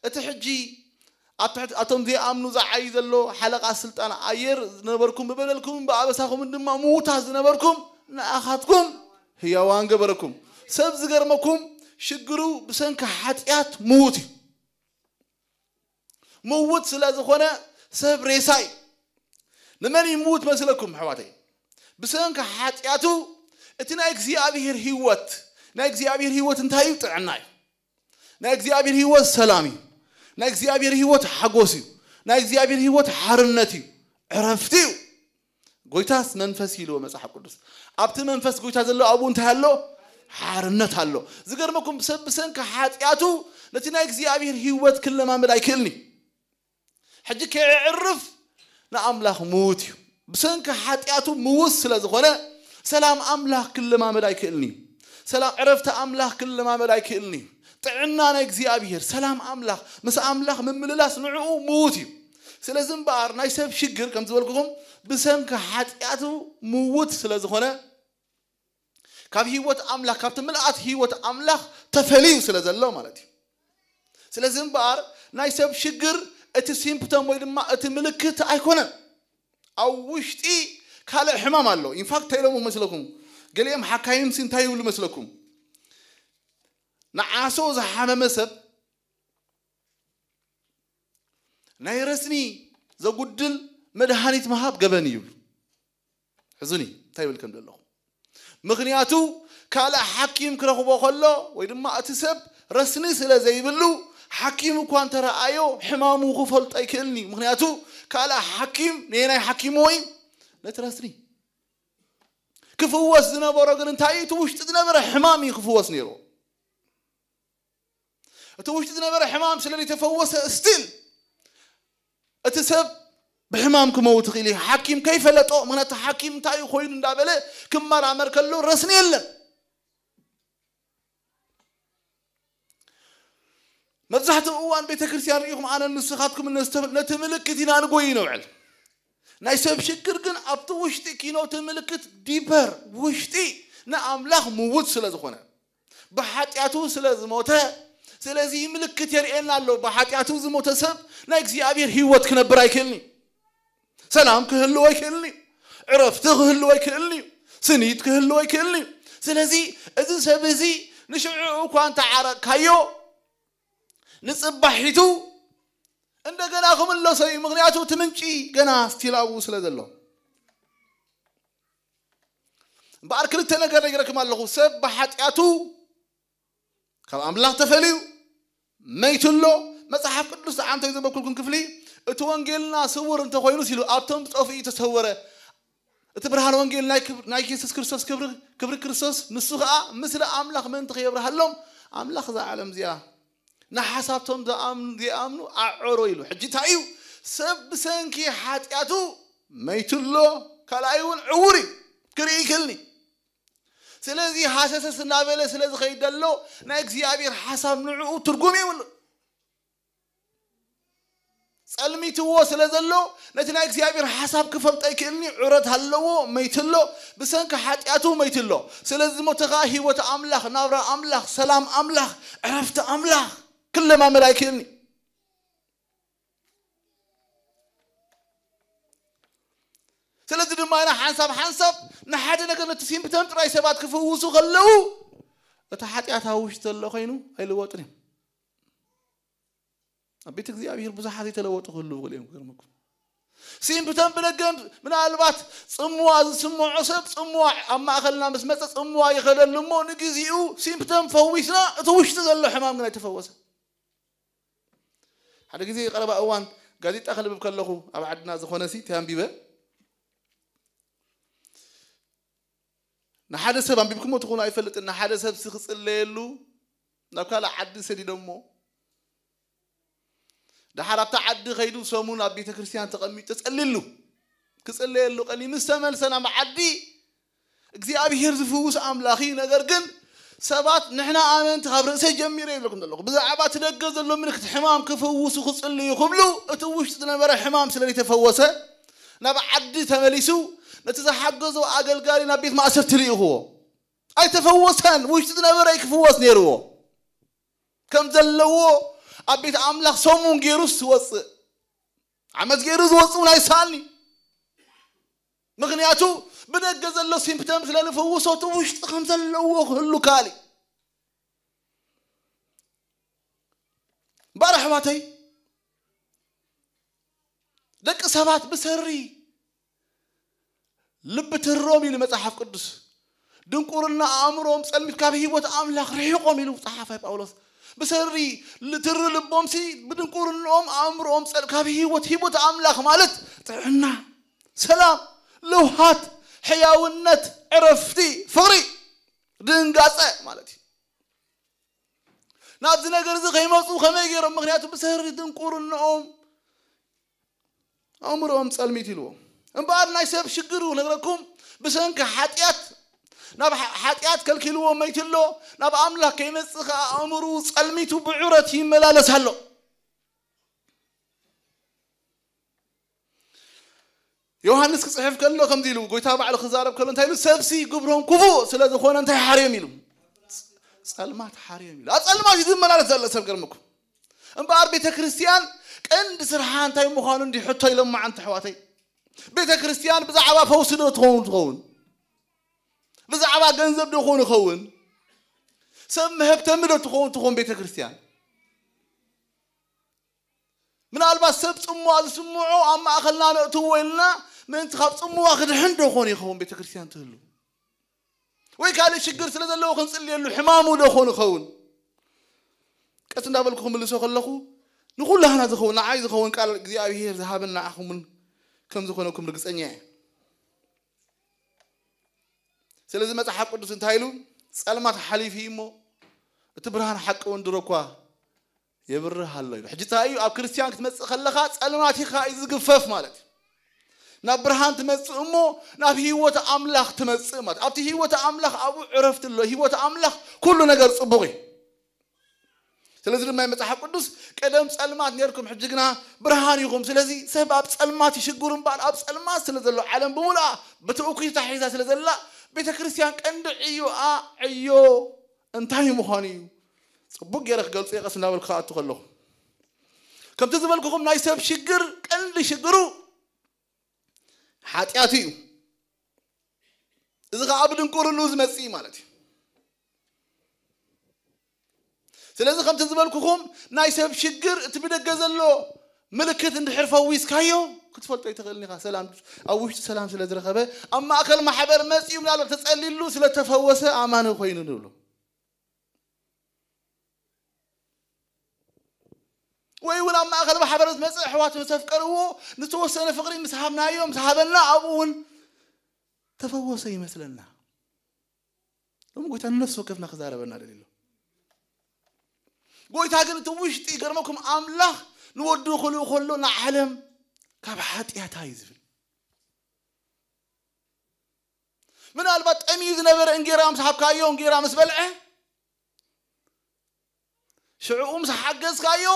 እቲ ሕጂ ኣብ ትሕቲ ኣቶም ዘይኣምኑ ዝዓይ ዘሎ ሓለቓ ስልጣን ኣየር ዝነበርኩም ብበደልኩም ብኣበሳኹምን ድማ ምዉታት ዝነበርኩም ንኣኻትኩም ህያዋን ገበረኩም። ሰብ ዝገርመኩም ሽግሩ ብሰንኪ ሓጢኣት ምዉት እዩ። ምውት ስለ ዝኾነ ሰብ ሬሳ እዩ። ንመን እዩ ምውት መስለኩም ኣሕዋተይ? ብሰንኪ ሓጢኣቱ እቲ ናይ እግዚኣብሔር ህይወት፣ ናይ እግዚኣብሔር ህይወት እንታይ እዩ? ጥዕና እዩ። ናይ እግዚኣብሔር ህይወት ሰላም እዩ። ናይ እግዚኣብሔር ህይወት ሓጎስ እዩ። ናይ እግዚኣብሔር ህይወት ሓርነት እዩ፣ ዕረፍቲ እዩ። ጎይታስ መንፈስ እዩ ኢልዎ መጽሓፍ ቅዱስ። ኣብቲ መንፈስ ጎይታ ዘሎ ኣብኡ እንታይ ኣሎ? ሓርነት ኣሎ። ዝገርመኩም ሰብ ብሰንኪ ሓጢኣቱ ነቲ ናይ እግዚኣብሔር ህይወት ክለማመድ ኣይክእልኒ። ሕጂ ከየዕርፍ ንኣምላኽ ምዉት እዩ። ብሰንኪ ሓጢኣቱ ምዉት ስለ ዝኾነ ሰላም ኣምላኽ ክለማመድ ኣይክእልኒ እዩ። ሰላም ዕረፍቲ ኣምላኽ ክለማመድ ኣይክእልኒ እዩ። ጥዕና ናይ እግዚኣብሔር፣ ሰላም ኣምላኽ፣ ምስ ኣምላኽ ምምልላስ ንዕኡ ምዉት እዩ። ስለዚ እምበኣር ናይ ሰብ ሽግር ከም ዝበልኩኹም ብሰንኪ ሓጢኣቱ ምዉት ስለ ዝኾነ ካብ ህይወት ኣምላኽ፣ ካብቲ ምልኣት ህይወት ኣምላኽ ተፈልዩ ስለ ዘሎ ማለት እዩ። ስለዚ እምበኣር ናይ ሰብ ሽግር እቲ ሲምፕቶም ወይ ድማ እቲ ምልክት ኣይኮነን። ኣብ ውሽጢ ካልእ ሕማም ኣሎ። ኢንፋክት እንታይ ኢሎም መስለኩም? ገሊኦም ሓካይምሲ እንታይ ይብሉ መስለኩም? ንዓሶ ዝሓመመ ሰብ ናይ ረስኒ ዘጉድል መድሃኒት ምሃብ ገበን እዩ ይብሉ። ሕዙኒ እንታይ ይብል ከም ዘለኹ። ምኽንያቱ ካልእ ሓኪም ክረኽቦ ከሎ ወይ ድማ እቲ ሰብ ረስኒ ስለ ዘይብሉ ሓኪም እኳ እንተረኣዮ ሕማሙ ክፈልጦ ኣይክእልኒ። ምኽንያቱ ካልእ ሓኪም ነየናይ ሓኪምዎ እዩ? ነቲ ረስኒ። ክፍወስ ዝነበሮ ግን እንታይ እዩ? እቲ ውሽጢ ዝነበረ ሕማም እዩ ክፍወስ ነይሩ። እቲ ውሽጢ ዝነበረ ሕማም ስለ ዘይተፈወሰ ስቲል እቲ ሰብ ብሕማም ክመውት ይኽእል እዩ። ሓኪም ከይፈለጦ፣ ምኽንያቱ ሓኪም እንታይ እዩ ኮይኑ እንዳበለ ክመራመር ከሎ ረስኒ የለን። መብዛሕትኡ እዋን ቤተ ክርስቲያን ርኢኹም ኣነ ንስኻትኩም እነስተብል ነቲ ምልክት ኢና ንጎይ ነውዕል። ናይ ሰብ ሽግር ግን ኣብቲ ውሽጢ ኪኖ እቲ ምልክት ዲፐር ውሽጢ ንኣምላኽ ምውት ስለ ዝኾነ ብሓጢኣቱ ስለ ዝሞተ ስለዚ ምልክት የርእየና ኣሎ። ብሓጢኣቱ ዝሞተ ሰብ ናይ እግዚኣብሔር ህይወት ክነብር ኣይክእልኒ። ሰላም ክህልዎ ኣይክእልኒ። ዕረፍቲ ክህልዎ ኣይክእልኒ። ስኒት ክህልዎ ኣይክእልኒ። ስለዚ እዚ ሰብ እዚ ንሽዑ እኳ እንተዓረቅካዮ ንጽባሒቱ እንደገና ክምለሶ እዩ። ምኽንያቱ እቲ ምንጪ ገና ስቲል ኣብኡ ስለ ዘሎ። እምበኣር ክልተ ነገር ነጊረኩም ኣለኹ። ሰብ ብሓጢኣቱ ካብ ኣምላኽ ተፈልዩ መይቱ ኣሎ። መጽሓፍ ቅዱስ ዝዓንተዩ ዘበኩልኩም ክፍሊ እቲ ወንጌልና ስውር እንተኾይኑ ሲሉ ኣብቶም ዝጠፍኡ ተሰወረ። እቲ ብርሃን ወንጌል ናይ ክብ- ናይ የሱስ ክርስቶስ ክብሪ ክብሪ ክርስቶስ ንሱ ኸኣ ምስሊ ኣምላኽ ምእንቲ ከየብርሃሎም ኣምላኽ እዛ ዓለም እዚኣ ንሓሳብቶም ዝኣምኑ ዘይኣምኑ ኣዕሮ ኢሉ። ሕጂ እንታይ እዩ? ሰብ ብሰንኪ ሓጢኣቱ መይቱ ኣሎ። ካልኣይ እውን ዕውር እዩ፣ ክርኢ ይክእልኒ። ስለዚ ሃሰሰስ እናበለ ስለ ዝኸይድ ዘሎ ናይ እግዚኣብሔር ሓሳብ ንዕኡ ትርጉም የብሉ። ጸልሚትዎ ስለ ዘሎ ነቲ ናይ እግዚኣብሔር ሓሳብ ክፈልጦ ኣይክእልኒ። ዑረት ኣለዎ፣ መይትሎ፣ ብሰንኪ ሓጢኣቱ መይትሎ። ስለዚ ሞተ ኸዓ ህይወት ኣምላኽ፣ ናብራ ኣምላኽ፣ ሰላም ኣምላኽ፣ ዕረፍቲ ኣምላኽ ክለማመድ ኣይክእልኒ። ስለዚ ድማ ኢና ሓንሳብ ሓንሳብ ንሓደ ነገር ነቲ ሲምፕተም ጥራይ ሰባት ክፍውሱ ከለዉ እቲ ሓጢኣት ኣብ ውሽጢ ዘሎ ኮይኑ ኣይልወጥን እዮም። ኣብ ቤት እግዚኣብሔር ብዙሓት የተለወጡ ክህልዉ ይኽእሉ እዮም። ክገርመኩም ሲምፕተም ብደገ ምናልባት ጽምዋ ዝስምዖ ሰብ ጽምዋ ኣብ ማእኸልና ምስ መጸ ጽምዋ ይኸደሉ እሞ ንግዚኡ ሲምፕተም ፈዊስና እቲ ውሽጢ ዘሎ ሕማም ግን ኣይተፈወሰ። ሓደ ግዜ ቀረባ እዋን ጋዜጣ ከንብብ ከለኹ ኣብ ዓድና ዝኾነ ሲ ተንቢበ ንሓደ ሰብ ኣንቢብኩሞ ትኾኑ ኣይፈልጥን። ንሓደ ሰብ ሲ ክጽለየሉ ናብ ካልእ ዓዲ ሰዲዶሞ፣ ደሓር ኣብታ ዓዲ ከይዱ ሰሙን ኣብ ቤተ ክርስቲያን ተቐሚጡ ተጸሊሉ ክጽለየሉ ቀኒ ምስ ተመልሰ ናብ ዓዲ እግዚኣብሔር ዝፍውስ ኣምላኽ እዩ። ነገር ግን ሰባት ንሕና ኣመንቲ ካብ ርእሰይ ጀሚረ ይብለኩም ዘለኹ ብዛዕባ እቲ ደገ ዘሎ ምልክት ሕማም ክፍውሱ ክጽልዩ ክብሉ እቲ ውሽጢ ዝነበረ ሕማም ስለ ዘይተፈወሰ ናብ ዓዲ ተመሊሱ ነቲ ዝሓገዞ ኣገልጋሊ ናብ ቤት ማእሰርቲ ልኢኽዎ። ኣይተፈወሰን። ውሽጢ ዝነበረ ክፍወስ ነይርዎ። ከም ዘለዎ ኣብ ቤት ኣምላኽ ሰሙን ገይሩስ ዝወፅእ ዓመት ገይሩ ዝወፅእ እውን ኣይሰኣልኒ። ምክንያቱ ብደገ ዘሎ ሲምፕተም ስለ ንፍውሶ እቲ ውሽጢ ከም ዘለዎ ክህሉ ካሊ ባር ኣሕዋተይ ደቂ ሰባት ብሰሪ ልቢ ትሮም ኢሉ መጽሓፍ ቅዱስ ድንቁርና ኣእምሮም ጸልሚት ካብ ህይወት ኣምላኽ ርሒቖም ኢሉ ጸሓፋይ ጳውሎስ ብሰሪ ልትሪ ልቦምሲ ብድንቁርናኦም ኣእምሮኦም ጸል ካብ ህይወት ህይወት ኣምላኽ ማለት ጥዕና ሰላም ለውሃት ሕያውነት ዕረፍቲ ፍቕሪ ድንጋጸ ማለት እዩ ናብዚ ነገር እዚ ከይመፁ ከመይ ገይሮም ምክንያቱ ብሰሪ ድንቁርንኦም ኣእምሮኦም ጸልሚት ኢልዎም እምበኣር ናይ ሰብ ሽግሩ ነግረኩም ብሰንኪ ሓጢኣት ናብ ሓጢኣት ከልኪልዎ መይትሎ ናብ ኣምላኽ ከይመጽእ ከኣ ኣእምሩ ጸልሚቱ ብዕረት ይመላለስ ኣሎ ዮሃንስ ክጽሕፍ ከሎ ከምዚ ኢሉ ጎይታ ባዕሉ ክዛረብ ከሎ እንታይ ኢሉ ሰብሲ ግብሮም ክፉእ ስለ ዝኾነ እንታይ ሓርዮም ኢሉ ጸልማት ሓርዮም ኢሉ ኣብ ጸልማት እዩ ዝመላለስ ዘሎ ሰብ ገርምኩም እምበኣር ቤተ ክርስቲያን ቀንዲ ስርሓ እንታይ ምዃኑ እንዲ ሕቶ ኢሎም መዓንቲ ኣሕዋተይ ቤተ ክርስቲያን ብዛዕባ ፈውሲ ዶ ትኸውን ትኸውን ብዛዕባ ገንዘብ ዶ ኾን ይኸውን ሰብ መህብተሚ ዶ ትኸውን ትኸውን ቤተ ክርስቲያን ምናልባት ሰብ ጽምዋ ዝስምዖ ኣብ ማእኸልና ነእትዎ ኢልና ምእንቲ ካብ ጽምዋ ክድሕን ዶ ኾን ይኸውን ቤተ ክርስቲያን ትህሉ ወይ ካልእ ሽግር ስለ ዘለዎ ክንጽልየሉ ሕማሙ ዶ ኾን ይኸውን ቀስ እንዳበልኩ ክምልሶ ከለኹ ንኹላህና ዝኸውን ንዓይ ዝኸውን ቃል እግዚኣብሄር ዝሃበን ንዓኹምን ከም ዝኾነኩም ርግጸኛ እየ ስለዚ መጽሓፍ ቅዱስ እንታይ ኢሉ ጸልማት ሓሊፉ እዩ እሞ እቲ ብርሃን ሓቂ እውን ድሮ እኳ የብርህ ኣሎ ኢሉ ሕጂ እንታይ እዩ ኣብ ክርስትያን ክትመጽእ ከለኻ ጸልማት ኢኻ እዩ ዝግፈፍ ማለት እዩ ናብ ብርሃን ትመጽእ እሞ ናብ ህይወት ኣምላኽ ትመጽእ ማለት ኣብቲ ህይወት ኣምላኽ ኣብኡ ዕረፍቲ ኣሎ ህይወት ኣምላኽ ኩሉ ነገር ጽቡቕ እዩ ስለዚ ድማ መጽሓፍ ቅዱስ ቀደም ጸልማት ነርኩም ሕጂ ግና ብርሃን ኢኹም ስለዚ ሰብ ኣብ ጸልማት ይሽግሩ እምበኣር ኣብ ጸልማት ስለ ዘሎ ዓለም ብምሉኣ ብቲ እኩይ ተታሒዛ ስለ ዘላ ቤተ ክርስቲያን ቀንዲ ዕዮኣ ዕዮ እንታይ ምዃኑ እዩ ጽቡቅ ገይረ ክገልጾ ይቀስ እናበልኩ ከኣቱ ከለኹ ከምቲ ዝበልኩኹም ናይ ሰብ ሽግር ቀንዲ ሽግሩ ሓጢኣት እዩ እዚ ከዓ ብድንቁርንኡ ዝመፅእ ማለት እዩ ስለዚ ከምቲ ዝበልኩኹም ናይ ሰብ ሽግር እቲ ብደገ ዘሎ ምልክት እንድሕር ፈዊስካዮ ክትፈልጦ ይትኽእልን ኢኻ ሰላም ኣብ ውሽጢ ሰላም ስለ ዝረኸበ ኣብ ማእከል ማሕበር መፂኡ ምናልባት ተፀሊሉ ስለተፈወሰ ኣማኒ ኮይኑ ንብሎ ወይ እውን ኣብ ማእከል ማሕበር ዝመፅእ ኣሕዋት ምስ ኣፍቀርዎ ንዝተወሰነ ፍቕሪ ምስ ሃብናዮ ምስ ሃበና ኣብኡ እውን ተፈወሰ ይመስለና ሎም ጎይታ ንነፍሲ ወከፍና ክዛረበና ደሊሎ ጎይታ ግን እቲ ውሽጢ ይገርመኩም ኣምላኽ ንወዱ ክልኡ ከሎ ንዓለም ካብ ሓጢኣታ እዩ ዝብል ምናልባት ጠምዩ ዝነበረ እንጌራ ምስ ሃብካዮ እንጌራ ምስ በልዐ ሽዕኡ ምስ ሓገዝካዮ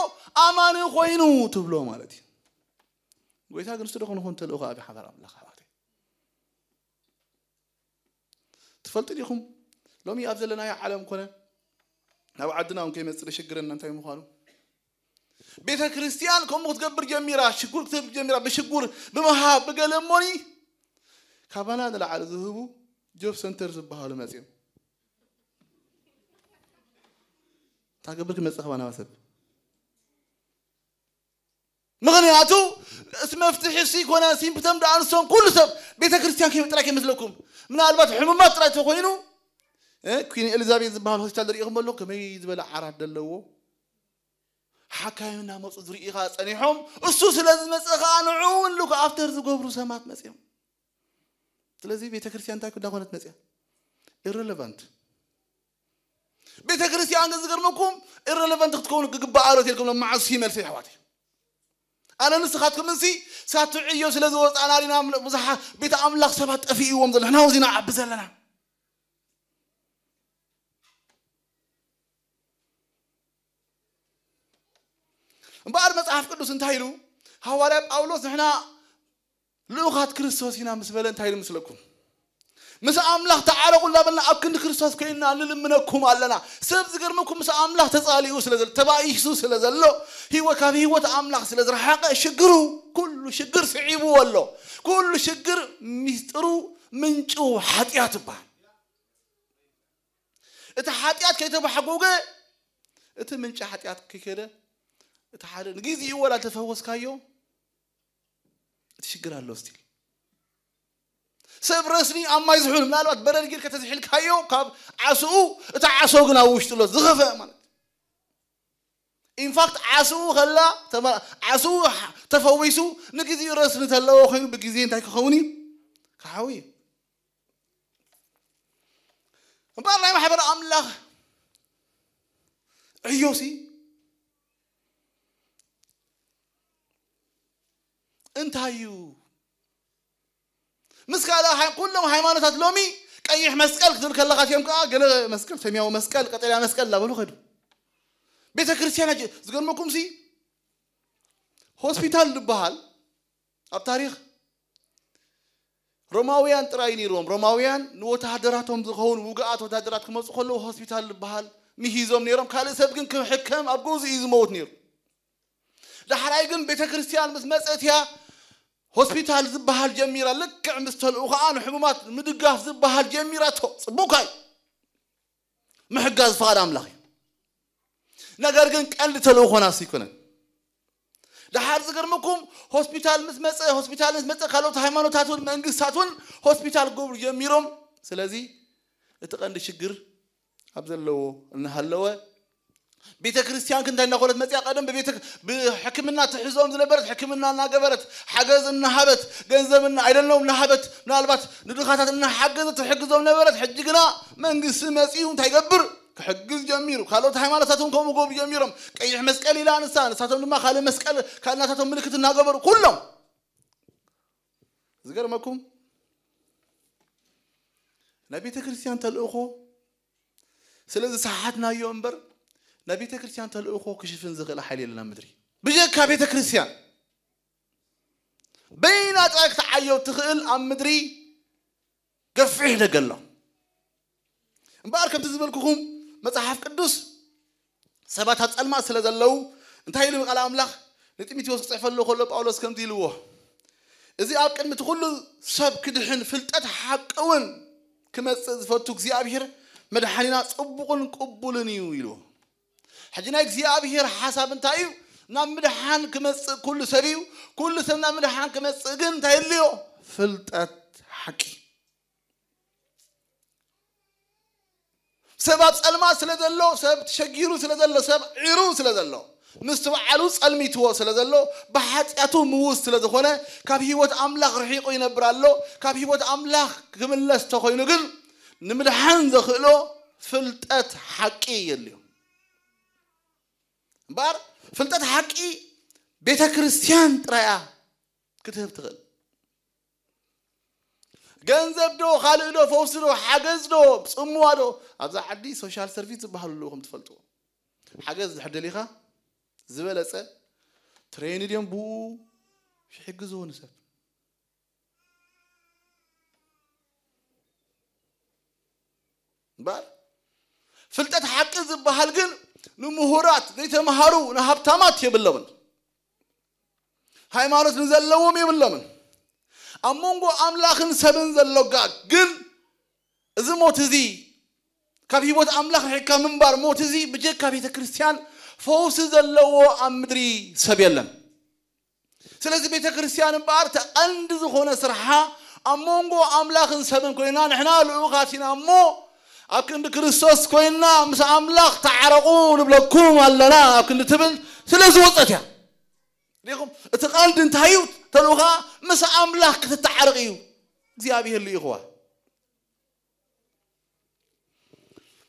ኣማኒ ኮይኑ ትብሎ ማለት እዩ ጎይታ ግን ንሱ ዶ ክንኾን ተልእኾ ኣብ ሓባር ኣምላኽ ኣሕዋተይ ትፈልጡ ዲኹም ሎሚ ኣብ ዘለናዮ ዓለም ኮነ ናብ ዓድና እውን ከይመፅእ ሽግርና እንታይ ምዃኑ ቤተ ክርስቲያን ከምኡ ክትገብር ጀሚራ ሽጉር ክትህብ ጀሚራ ብሽጉር ብምሃብ ብገለ እሞኒ ካባና ንላዕሊ ዝህቡ ጆብ ሰንተር ዝበሃሉ መፅዮም እንታይ ገብር ክመፅእ ካባና ሰብ ምኽንያቱ እቲ መፍትሒ እሱ ይኮነ ሲምፕተም ደኣ ንሶም ኩሉ ሰብ ቤተ ክርስቲያን ከይመጥራ ከይመስለኩም ምናልባት ሕሙማት ጥራይ ተኮይኑ ኩን ኤሊዛቤት ዝበሃል ሆስፒታል ርኢኹም ኣለኹ ከመይ ዝበለ ዓራት ዘለዎ ሓካይም እናመፁ ዝርኢኻ ጸኒሖም፣ እሱ ስለ ዝመፀ ኸዓ ንዕኡ እውን ሉክ ኣፍተር ዝገብሩ ሰማት መፅዮም። ስለዚ ቤተ ክርስቲያን እንታይ እንዳኾነት መፅያ? ኢረለቫንት። ቤተ ክርስቲያን ግን ዝገርመኩም ኢረለቫንት ክትከውን ክግባኣ ዶ ኢልኩም መዓስ ይመልሰ ይሕዋት። ኣነ ንስኻትኩም እንሲ ሳቱ ዕዮ ስለ ዝወፃና ዲና ብዙሓ ቤተ ኣምላኽ ሰባት ጠፊእዎም ዘሎ ንሕና ወዚና ዓቢ ዘለና። እምበኣር መጽሓፍ ቅዱስ እንታይ ኢሉ? ሃዋርያ ጳውሎስ ንሕና ልኡኻት ክርስቶስ ኢና ምስ በለ እንታይ ኢሉ ምስለኩም? ምስ ኣምላኽ ተዓረቑ እናበልና ኣብ ክንዲ ክርስቶስ ኮይንና ንልምነኩም ኣለና። ሰብ ዝገርመኩም ምስ ኣምላኽ ተጻሊኡ ስለ ዘሎ፣ ተባኢሱ ስለ ዘሎ፣ ህይወት ካብ ህይወት ኣምላኽ ስለ ዝረሓቐ ሽግሩ፣ ኩሉ ሽግር ስዒብዎ ኣሎ። ኩሉ ሽግር ሚስጥሩ ምንጩ ሓጢኣት ይበሃል። እቲ ሓጢኣት ከይተባሕጎገ እቲ ምንጪ ሓጢኣት ከይከደ እቲ ሓደ ንግዜኡ ወላ ተፈወስካዮ እቲ ሽግር ኣሎ ስቲል። ሰብ ረስኒ ኣብ ማይ ዝሑል ምናልባት በረድ ጌርካ ተዝሒልካዮ ካብ ዓስኡ እቲ ዓሶ ግን ኣብ ውሽጡ ኣሎ ዝኸፈ ማለት ኢንፋክት ዓስኡ ከላ ዓስኡ ተፈዊሱ ንግዜኡ ረስኒ ተለዎ ኮይኑ ብግዜ እንታይ ክኸውን እዩ? ክሓዊ እዩ። እምበኣር ናይ ማሕበር ኣምላኽ ዕዮሲ እንታይ እዩ? ምስ ካልእ ኩሎም ሃይማኖታት ሎሚ ቀይሕ መስቀል ክትብል ከለኻ እዮም ከዓ ገለ መስቀል ሰማያዊ መስቀል ቀጠልያ መስቀል እናበሉ ከዱ። ቤተ ክርስቲያን ዝገርመኩም ሲ ሆስፒታል ዝበሃል ኣብ ታሪኽ ሮማውያን ጥራይ ነይርዎም። ሮማውያን ንወተሃደራቶም ዝኸውን ውግኣት ወተሃደራት ክመፁ ከለዉ ሆስፒታል ዝበሃል ምሂዞም ነይሮም። ካልእ ሰብ ግን ክሕከም ኣብ ገዝኡ እዩ ዝመውት ነይሩ። ዳሕራይ ግን ቤተ ክርስቲያን ምስ መፀት እያ ሆስፒታል ዝበሃል ጀሚራ። ልክዕ ምስ ተልእኾኣ ንሕሙማት ምድጋፍ ዝበሃል ጀሚራቶ። ፅቡቅ እዩ። ምሕጋዝ ፍቓድ ኣምላኽ እዩ። ነገር ግን ቀንዲ ተልእኾናስ ኣይኮነን። ደሓር ዝገርመኩም ሆስፒታል ምስ መፀ ሆስፒታል ምስ መፀ ካልኦት ሃይማኖታት እውን መንግስታት እውን ሆስፒታል ክገብሩ ጀሚሮም። ስለዚ እቲ ቀንዲ ሽግር ኣብ ዘለዎ እናሃለወ ቤተ ክርስቲያን ክንታይ እናኾነት መፅያ ቀደም ብቤተ ብሕክምና ትሕዞም ዝነበረት ሕክምና እናገበረት ሓገዝ እናሃበት ገንዘብ እና ኣይደለም እናሃበት ምናልባት ንድኻታት እናሓገዘት ትሕግዞም ነበረት። ሕጂ ግና መንግስቲ መፂኡ እንታይ ይገብር ክሕግዝ ጀሚሩ። ካልኦት ሃይማኖታት እውን ከምኡ ክገብሩ ጀሚሮም። ቀይሕ መስቀል ኢላ ንሳ ንሳቶም ድማ ካልእ መስቀል ካልናታቶም ምልክት እናገበሩ ኩሎም ዝገርመኩም ናይ ቤተ ክርስቲያን ተልእኾ ስለ ዝሰሓትናዮ እምበር ናይ ቤተ ክርስቲያን ተልእኾ ክሽፍን ዝኽእል ሓይሊ የለን ኣብ ምድሪ ብጀካ ቤተ ክርስቲያን በይና ጥራይ ክትዓዮ ትኽእል ኣብ ምድሪ ገፊሕ ደገ ኣሎ። እምበኣር ከምቲ ዝበልኩኹም መጽሓፍ ቅዱስ ሰባት ኣብ ጸልማት ስለ ዘለዉ እንታይ ኢሉ ቃል ኣምላኽ ንጢሞቴዎስ ክጽሕፈሉ ከሎ ጳውሎስ ከምዚ ኢልዎ እዚ ኣብ ቅድሚ እቲ ኩሉ ሰብ ክድሕን ፍልጠት ሓቂ እውን ክመጽእ ዝፈቱ እግዚኣብሔር መድሓኒና ጽቡቕን ቅቡልን እዩ ኢልዎ። ሕጂ ናይ እግዚኣብሔር ሓሳብ እንታይ እዩ? ናብ ምድሓን ክመጽእ ኩሉ ሰብ እዩ። ኩሉ ሰብ ናብ ምድሓን ክመጽእ ግን እንታይ የድልዮ? ፍልጠት ሓቂ። ሰብ ኣብ ጸልማት ስለ ዘሎ፣ ሰብ ተሸጊሩ ስለ ዘሎ፣ ሰብ ዒሩ ስለ ዘሎ፣ ምስትውዓሉ ጸልሚትዎ ስለ ዘሎ፣ ብሓጢኣቱ ምዉት ስለ ዝኾነ፣ ካብ ህይወት ኣምላኽ ርሒቑ ይነብር ኣሎ። ካብ ህይወት ኣምላኽ ክምለስ ተኾይኑ ግን ንምድሓን ዘኽእሎ ፍልጠት ሓቂ የድልዮ። እምበኣር ፍልጠት ሓቂ ቤተ ክርስቲያን ጥራይ እያ ክትህብ ትኽእል። ገንዘብ ዶ ካልእ ዶ ፈውሲ ዶ ሓገዝ ዶ ጽምዋ ዶ ኣብዛ ዓዲ ሶሻል ሰርቪስ ዝበሃሉ ኣለዉ ከም ትፈልጥዎ ሓገዝ ድሕር ደሊኻ ዝበለጸ ትሬይን ድዮም ብኡ ይሕግዝዎ ንሰብ እምበኣር ፍልጠት ሓቂ ዝበሃል ግን ንምሁራት ዘይተምሃሩ ንሃብታማት የብሎምን። ሃይማኖት ንዘለዎም የብሎምን። ኣብ መንጎ ኣምላኽን ሰብን ዘሎ ጋግ ግን እዚ ሞት እዚ ካብ ህይወት ኣምላኽ ርሒቕካ ምንባር ሞት እዚ ብጀካ ቤተ ክርስቲያን ፈውሲ ዘለዎ ኣብ ምድሪ ሰብ የለን። ስለዚ ቤተ ክርስቲያን እምበኣር እቲ ቀንዲ ዝኾነ ስርሓ ኣብ መንጎ ኣምላኽን ሰብን ኮይና ንሕና ልኡኻት ኢና እሞ ኣብ ክንዲ ክርስቶስ ኮይና ምስ ኣምላኽ ተዓረቑ ንብለኩም ኣለና ኣብ ክንዲ ትብል ስለ ዝወጸት እያ። ዲኹም እቲ ቀንዲ እንታይ እዩ? ተልእኻ ምስ ኣምላኽ ክትተዓረቕ እዩ እግዚኣብሔር ልኢኽዋ።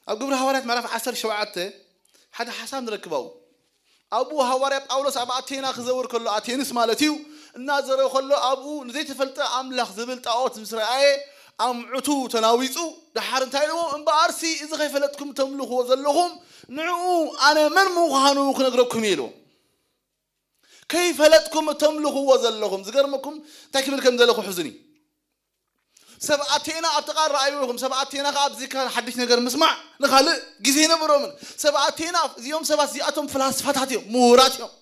ኣብ ግብሪ ሃዋርያት ምዕራፍ ዓሰርተ ሸውዓተ ሓደ ሓሳብ ንረክብ ኣብኡ። ኣብኡ ሃዋርያ ጳውሎስ ኣብ ኣቴና ክዘውር ከሎ፣ ኣቴንስ ማለት እዩ፣ እናዘረበ ከሎ ኣብኡ ንዘይተፈልጠ ኣምላኽ ዝብል ጣዖት ምስ ረኣየ ኣምዕቱ ተናዊጹ፣ ደሓር እንታይ ኢልዎ? እምበኣርሲ እዚ ከይፈለጥኩም ተምልኽዎ ዘለኹም ንዕኡ ኣነ መን ምዃኑ ክነግረኩም እየ ኢልዎ። ከይፈለጥኩም እተምልኽዎ ዘለኹም። ዝገርመኩም እንታይ ክብል ከም ዘለኹ ሕዝኒ። ሰብ ኣቴና ኣብቲ ቃል ረኣዩ ኢኹም። ሰብ ኣቴና ከኣ ኣብዚ ካ-፣ ሓድሽ ነገር ምስማዕ ንኻልእ ግዜ ይነበሮምን። ሰብ ኣቴና እዚኦም ሰባት እዚኣቶም ፍላስፋታት እዮም፣ ምሁራት እዮም።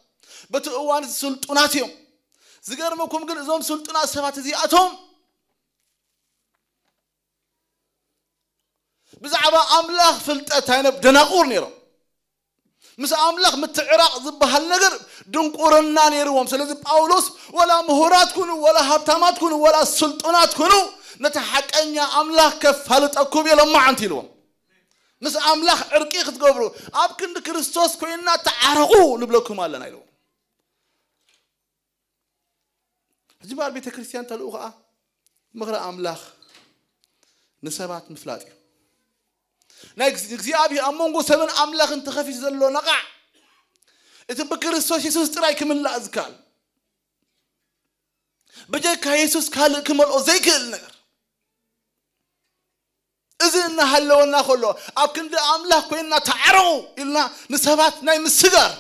በቲ እዋን ስልጡናት እዮም። ዝገርመኩም ግን እዞም ስልጡናት ሰባት እዚኣቶም ብዛዕባ ኣምላኽ ፍልጠት ኣይነብ ደናቁር ነይሮም። ምስ ኣምላኽ ምትዕራቕ ዝበሃል ነገር ድንቁርና ነይርዎም። ስለዚ ጳውሎስ ወላ ምሁራት ኩኑ፣ ወላ ሃብታማት ኩኑ፣ ወላ ስልጡናት ኩኑ፣ ነቲ ሓቀኛ ኣምላኽ ከፋልጠኩም እየ ሎማዓንቲ ኢልዎም። ምስ ኣምላኽ ዕርቂ ክትገብሩ ኣብ ክንዲ ክርስቶስ ኮይና ተዓረቑ ንብለኩም ኣለና ኢልዎም። ሕጂ በዓል ቤተ ክርስቲያን ተልእኾ ኸኣ ምኽሪ ኣምላኽ ንሰባት ምፍላጥ እዩ። ናይ እግዚኣብሔር ኣብ መንጎ ሰብን ኣምላኽን ተኸፊቱ ዘሎ ነቓዕ እቲ ብክርስቶስ የሱስ ጥራይ ክምላእ ዝከኣል፣ ብጀካ የሱስ ካልእ ክመልኦ ዘይክእል ነገር። እዚ እናሃለወና ከሎ ኣብ ክንዲ ኣምላኽ ኮይንና ተዓረቑ ኢልና ንሰባት ናይ ምስጋር፣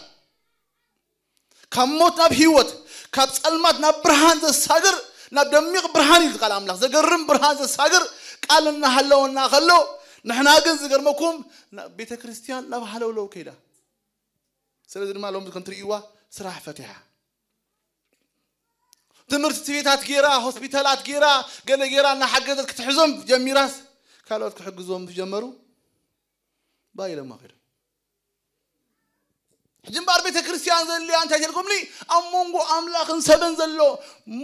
ካብ ሞት ናብ ህይወት፣ ካብ ጸልማት ናብ ብርሃን ዘሳግር፣ ናብ ደሚቕ ብርሃን እዩ ቃል ኣምላኽ። ዘገርም ብርሃን ዘሳግር ቃል እናሃለወና ከሎ፣ ንሕና ግን ዝገርመኩም ና-፣ ቤተ ክርስቲያን ናብ ሃለውለው ከይዳ። ስለዚ ድማ ሎሚ ከም ትርእይዋ ስራሕ ፈቲሓ። ትምህርቲ ቤታት ጌራ፣ ሆስፒታላት ጌራ፣ ገለ ጌራ እናሓገዘት ክትሕዞም ጀሚራስ ካልኦት ክሕግዞም ዝጀመሩ ባይ ኢሎማ ከይዶም። ሕጂ እምበኣር ቤተ ክርስቲያን ዘድልያ እንታይ ተልኩምኒ? ኣብ መንጎ ኣምላኽን ሰብን ዘሎ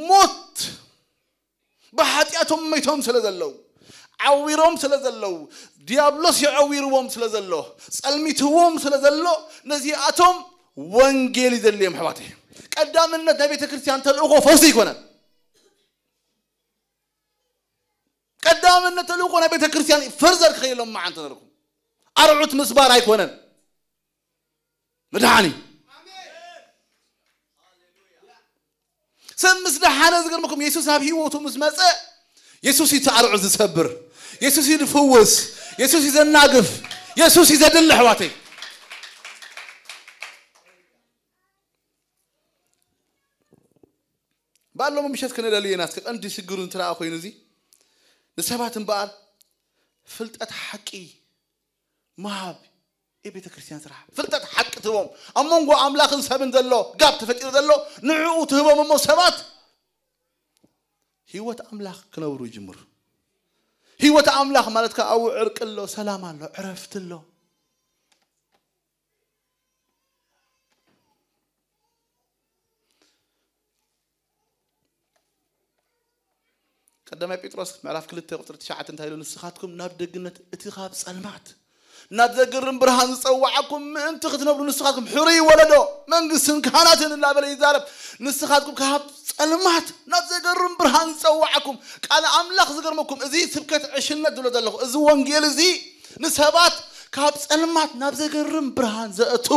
ሞት፣ ብሓጢኣቶም መይቶም ስለ ዘለዉ፣ ዓዊሮም ስለ ዘለዉ፣ ዲያብሎስ የዐዊርዎም ስለ ዘሎ፣ ጸልሚትዎም ስለ ዘሎ፣ ነዚኣቶም ወንጌል ይደልዮም ኣሕዋተይ። ቀዳምነት ናይ ቤተ ክርስቲያን ተልእኾ ፈውሲ ኣይኮነን። ቀዳምነት ተልእኾ ናይ ቤተ ክርስቲያን ፈርዘር ክኸይሎም መዓንተ ነርኩም። ኣርዑት ምስባር ኣይኮነን። ምድሓን እዩ። ሰብ ምስ ደሓነ ዝገርመኩም የሱስ ናብ ህይወቱ ምስ መጸ የሱስ እዩ እቲ ኣርዑት ዝሰብር፣ የሱስ እዩ ዝፍውስ፣ የሱስ እዩ ዘናግፍ፣ የሱስ እዩ ዘድሊ ኣሕዋተይ። በዓል ሎሚ ምሸት ክነደሊ ኢና። እስኪ ቀንዲ ሽግሩ እንትረኣ ኮይኑ እዚ ንሰባት እምበኣር ፍልጠት ሓቂ ምሃብ የቤተ ክርስቲያን ስራሕ። ፍልጠት ሓቂ ትህቦም። ኣብ መንጎ ኣምላኽን ሰብን ዘሎ ጋብ ተፈጢሩ ዘሎ ንዕኡ ትህቦም እሞ ሰባት ህይወት ኣምላኽ ክነብሩ ይጅምሩ። ህይወት ኣምላኽ ማለት ከኣ ኣብኡ ዕርቂ ኣሎ፣ ሰላም ኣሎ፣ ዕረፍቲ ኣሎ። ቀዳማይ ጴጥሮስ ምዕራፍ ክልተ ቁጽሪ ትሽዓተ እንታይ ኢሉ? ንስኻትኩም ናብ ደግነት እቲ ካብ ጸልማት ናብ ዘገርም ብርሃን ዝጸዋዓኩም ምእንቲ ክትነብሩ ንስኻትኩም ሕሩይ ወለዶ መንግስትን ካህናትን እናበለ ይዛረብ። ንስኻትኩም ካብ ጸልማት ናብ ዘገርም ብርሃን ዝጸዋዓኩም ቃል ኣምላኽ ዝገርመኩም። እዚ ስብከት ዕሽነት ዝብሎ ዘለኹ፣ እዚ ወንጌል እዚ ንሰባት ካብ ጸልማት ናብ ዘገርም ብርሃን ዘእቱ።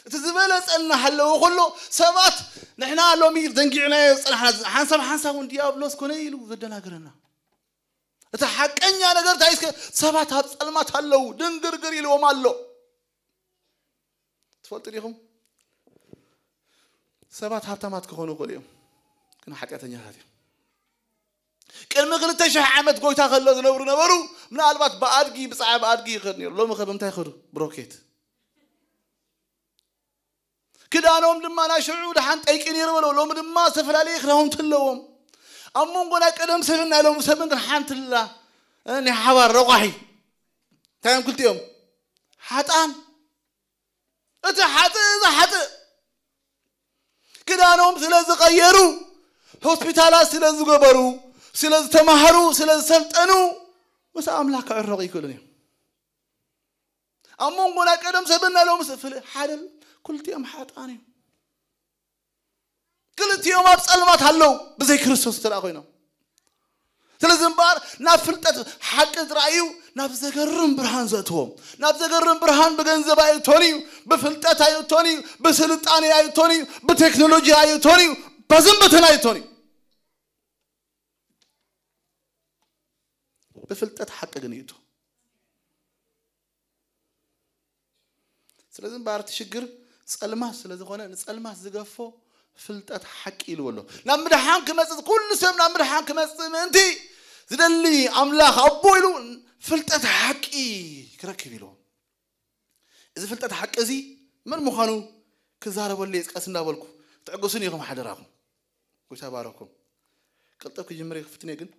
እቲ ዝበለጸ እናሃለወ ከሎ ሰባት ንሕና ሎሚ ዘንጊዕናዮ ዝጸናሕና ሓንሳብ ሓንሳብ እውን ዲያብሎስ ኮነ ኢሉ ዘደናግረና። እቲ ሓቀኛ ነገር እንታይ እስከ ሰባት ኣብ ጸልማት ኣለዉ፣ ድንግርግር ኢልዎም ኣሎ። ትፈልጡ ዲኹም? ሰባት ሃብታማት ክኾኑ ይኽእሉ እዮም፣ ግን ሓጢኣተኛታት እዮም። ቅድሚ ክልተ ሽሕ ዓመት ጎይታ ከሎ ዝነብሩ ነበሩ። ምናልባት ብኣድጊ፣ ብጻዕዳ ብኣድጊ ይኸድ ነይሩ። ሎሚ ከ ብምንታይ ይኸዱ? ብሮኬት። ክዳኖም ድማ ናይ ሽዑ ደሓን ጠይቂ ነይሩ በለው። ሎሚ ድማ ዝተፈላለየ ክዳውንቲ ኣለዎም። ኣብ መንጎ ናይ ቀደም ሰብን ናይ ሎሚ ሰብን ግን ሓንቲ ኣላ፣ እ፣ ናይ ሓባር ረቋሒ። እንታይ እዮም ክልቲኦም? ሓጣን። እቲ ሓጥእ፣ እዚ ሓጥእ። ክዳኖም ስለ ዝቐየሩ፣ ሆስፒታላት ስለ ዝገበሩ፣ ስለ ዝተማህሩ፣ ስለ ዝሰልጠኑ፣ ምስ ኣምላኽ ክዕረቑ ይክእሉን እዮም። ኣብ መንጎ ናይ ቀደም ሰብን ናይ ሎሚ ሰብ ፍልይ ሓደ፣ ክልቲኦም ሓጥኣን እዮም። ክልቲኦም ኣብ ጸልማት ኣለዉ፣ ብዘይ ክርስቶስ እንተ ደኣ ኮይኖም። ስለዚ እምበኣር ናብ ፍልጠት ሓቂ ዝረኣዩ ናብ ዘገርም ብርሃን ዘእትዎም። ናብ ዘገርም ብርሃን ብገንዘብ ኣይእቶን እዩ፣ ብፍልጠት ኣይእቶን እዩ፣ ብስልጣኔ ኣይእቶን እዩ፣ ብቴክኖሎጂ ኣይእቶን እዩ፣ ባዝን በተን ኣይእቶን እዩ። ብፍልጠት ሓቂ ግን ይእቶ። ስለዚ እምበኣር እቲ ሽግር ጸልማት ስለ ዝኾነ፣ ንጸልማት ዝገፎ ፍልጠት ሓቂ ኢልዎ ኣሎ። ናብ ምድሓን ክመጽእ፣ ኩሉ ሰብ ናብ ምድሓን ክመጽእ ምእንቲ ዝደሊ ኣምላኽ ኣቦ ኢሉ ፍልጠት ሓቂ ክረክብ ኢልዎ። እዚ ፍልጠት ሓቂ እዚ መን ምዃኑ ክዛረበሉ እየ ቀስ እንዳበልኩ። ትዕግሱኒ ኢኹም ሓደራኹም። ጎይታ ባረኩም። ቅልጥፍ ክጅምር እየ ክፍትን እየ ግን።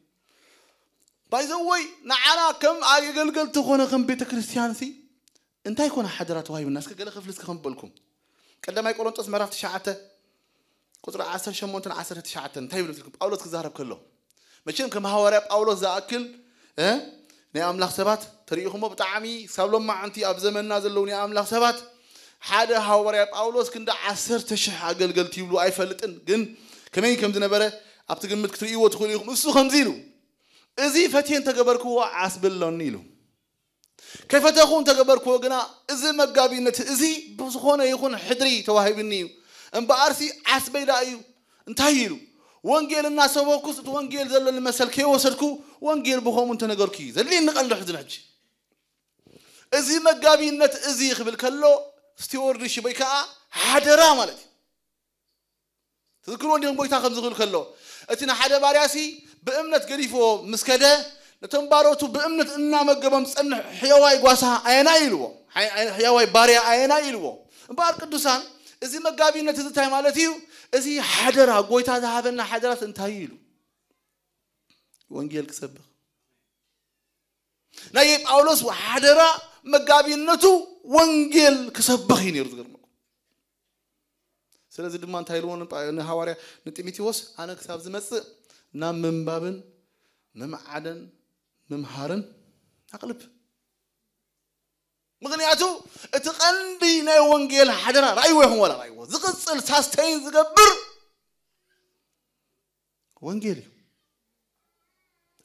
ባይዘወይ ንዓና ከም ኣገልገልቲ ኮነ ከም ቤተ ክርስቲያን ሲ እንታይ ኮነ ሓደራ ተዋሂብና? እስከ ገለ ክፍሊ እስከ ከም በልኩም። ቀዳማይ ቆሮንጦስ ምዕራፍ ትሽዓተ ቁጽሪ ዓሰርተ ሸሞንተን ዓሰርተ ትሽዓተን እንታይ ይብል? ጳውሎስ ክዛረብ ከሎ፣ መቸም ከም ሃዋርያ ጳውሎስ ዝኣክል፣ እ፣ ናይ ኣምላኽ ሰባት ተሪኢኹሞ፣ ብጣዕሚ ክሳብ ሎማዓንቲ ኣብ ዘመንና ዘለዉ ናይ ኣምላኽ ሰባት፣ ሓደ ሃዋርያ ጳውሎስ ክንዲ ዓሰርተ ሽሕ ኣገልገልቲ ይብሉ ኣይፈልጥን፣ ግን ከመይ ከም ዝነበረ ኣብቲ ግምት ክትርእይዎ ትኽእሉ ኢኹም። እሱ ከምዚ ኢሉ፣ "እዚ ፈትየ እንተገበርክዎ ዓስቢ ኣሎኒ" ኢሉ። "ከይፈተኹ እንተገበርክዎ ግና፣ እዚ መጋቢነት እዚ ብዝኾነ ይኹን ሕድሪ ተዋሂብኒ እዩ። እምበኣርሲ ዓስበይ ደኣ እዩ። እንታይ ኢሉ? ወንጌል እናሰበኩስ እቲ ወንጌል ዘለኒ መሰል ከይወሰድኩ፣ ወንጌል ብኸምኡ እንተነገርኩ እዩ ዘድልየኒ ቀንዲ ሕዚ ሕጂ። እዚ መጋቢነት እዚ ክብል ከሎ፣ ስቲወርድሺፕ ወይ ከዓ ሓደራ ማለት እዩ። ትዝክርዎ እንዲኹም ጎይታ ከምዚ ክብል ከሎ፣ እቲ ንሓደ ባርያሲ ብእምነት ገዲፍዎ ምስ ከደ፣ ነቶም ባሮቱ ብእምነት እናመገቦም ዝጸንሕ ሕያዋይ ጓሳ ኣየናይ ኢልዎ? ሓይ-፣ ኣይ-፣ ሕያዋይ ባርያ ኣየናይ ኢልዎ? እምበኣር ቅዱሳን፣ እዚ መጋቢነት እዚ እንታይ ማለት እዩ? እዚ ሓደራ፣ ጎይታ ዝሃበና ሓደራት እንታይ እዩ ኢሉ? ወንጌል ክሰብኽ። ናይ ጳውሎስ ሓደራ መጋቢነቱ ወንጌል ክሰብኽ እዩ ነይሩ፣ ዝገርመኩም። ስለዚ ድማ እንታይ ኢልዎ ንጳ-፣ ንሃዋርያ ንጢሞቴዎስ? "ኣነ ክሳብ ዝመጽእ ናብ ምንባብን ምምዓደን ምምሃርን ኣቕልብ።" ምኽንያቱ እቲ ቀንዲ ናይ ወንጌል ሓደራ ራእይዎ ይኹን ዋላ ራእይዎ፣ ዝቕጽል ሳስተይን ዝገብር ወንጌል እዩ።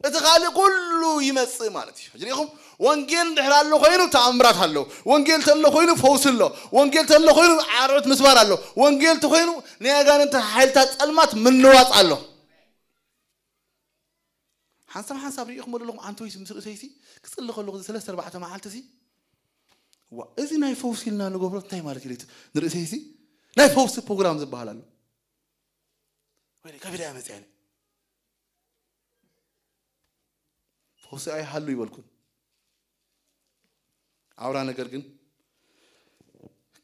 እቲ ካልእ ኩሉ ይመጽእ ማለት እዩ። ሕጂ ርኢኹም፣ ወንጌል እንድሕር ኣሎ ኮይኑ ተኣምራት ኣሎ። ወንጌል ተሎ ኮይኑ ፈውሲ ኣሎ። ወንጌል ተሎ ኮይኑ ዓርዑት ምስባር ኣሎ። ወንጌል ተኮይኑ ናይ ኣጋንንቲ ሓይልታት ጸልማት ምንዋጽ ኣሎ። ሓንሳብ ሓንሳብ ርኢኹም ኣለኹም፣ ኣንተ ወይስ ምስ ርእሰይሲ ክጽሊ ከለኹ እዚ ሰለስተ ኣርባዕተ መዓልቲ ሲ፣ "ዋ፣ እዚ ናይ ፈውሲ ኢልና ንገብሮ እንታይ ማለት እዩ?" ኢለ ንርእሰይሲ ናይ ፈውሲ ፕሮግራም ዝበሃል ኣሎ። ወይ ካብ ኢዳ መጽያ ኢለ ፈውሲ ኣይሃሉ ይበልኩን። ኣውራ ነገር ግን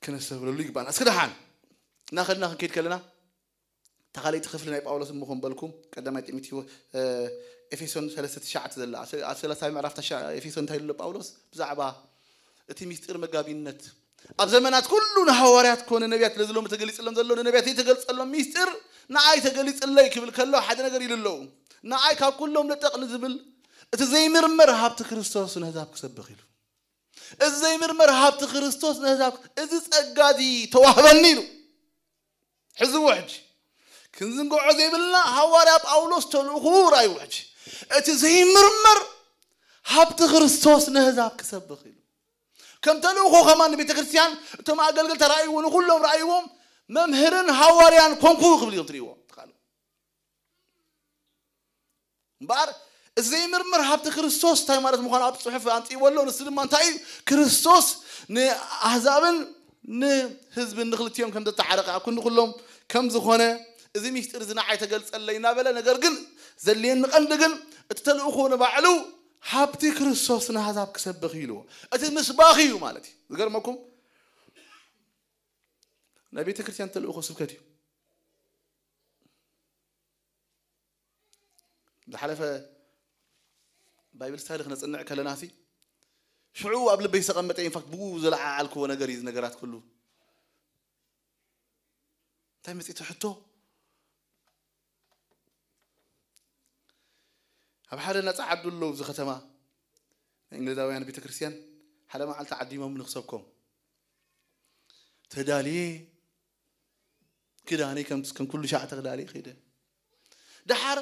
ክነስተብህለሉ ይግባና። እስኪ ደሓን እናኸድና ክንከይድ ከለና፣ እታ ካልኣይቲ ክፍሊ ናይ ጳውሎስ እሞ ከም በልኩም፣ ቀዳማይ ጢሞቴዎስ፣ እ፣ ኤፌሶን ሰለስተ ትሽዓተ ዘላ፣ ኣብ ሰ-፣ ኣብ ሰላሳይ ምዕራፍ ተሻ-፣ ኤፌሶን እንታይ ይብሎ ጳውሎስ? ብዛዕባ እቲ ሚስጢር መጋቢነት ኣብ ዘመናት ኩሉ ንሃዋርያት ኮነ ነቢያት ለዝሎም ተገሊጽሎም ዘሎ፣ ንነቢያት ዘይተገልጸሎም ሚስጢር ንኣይ ተገሊጽለይ ክብል ከሎ ሓደ ነገር ኢሉ ኣለዉ። ንኣይ ካብ ኩሎም ለጠቕ ንዝብል እቲ ዘይምርመር ሃብቲ ክርስቶስ ነህዛብ ክሰብኽ ኢሉ። እዚ ዘይምርመር ሃብቲ ክርስቶስ ነህዛብ፣ እዚ ጸጋ እዚ ተዋህበኒ ኢሉ። ሕዝዎ ሕጂ። ክንዝንግዖ ዘይብልና ሃዋርያ ጳውሎስ ተልእኹ ራእይዎ ሕጂ። እቲ ዘይምርመር ሃብቲ ክርስቶስ ነህዛብ ክሰብኽ ኢሉ። ከም ተልእኾ ከማን ንቤተ ክርስቲያን እቶም ኣገልገልቲ ራእይዎ፣ ንኹሎም ራእይዎም መምህርን ሃዋርያን ኮንኩ ክብል እዮም ትርእይዎ። ትኻሉ። እምበኣር እቲ ዘይምርምር ሃብቲ ክርስቶስ እንታይ ማለት ምዃኑ ኣብ ጽሑፍ ኣንጺእዎ ኣሎ። ንሱ ድማ እንታይ እዩ? ክርስቶስ ንኣህዛብን ንህዝብን ንክልቲኦም ከም ዘተዓረቐ ኣብ ክንዲ ኩሎም ከም ዝኾነ፣ እዚ ሚስጢር እዚ ንዓይ ተገልጸለይ እናበለ፣ ነገር ግን ዘድልየኒ ቀንዲ ግን እቲ ተልእኾ ንባዕሉ ሃብቲ ክርስቶስ ንኣህዛብ ክሰብኽ እዩ ኢልዎ። እቲ ምስባኽ እዩ ማለት እዩ። ዝገርመኩም ናይ ቤተ ክርስቲያን ተልእኾ ስብከት እዩ። ዝሓለፈ ባይብል ስታዲ ክነጽንዕ ከለና ሲ ሽዑ ኣብ ልበይ ዝተቐመጠ ኢንፋክት ብኡ ዘለዓዓልክዎ ነገር እዩ። እዚ ነገራት ኩሉ እንታይ መጺእቲ ሕቶ ኣብ ሓደ ነፃ ዓዱ ኣለዉ። እዚ ከተማ ናይ እንግሊዛውያን ቤተክርስትያን ሓደ መዓልቲ ዓዲሞም ንክሰብኮም ተዳልየ፣ ክዳነይ ከም ከም ኩሉ ሻዕ ተክዳሊ ከይደ። ደሓር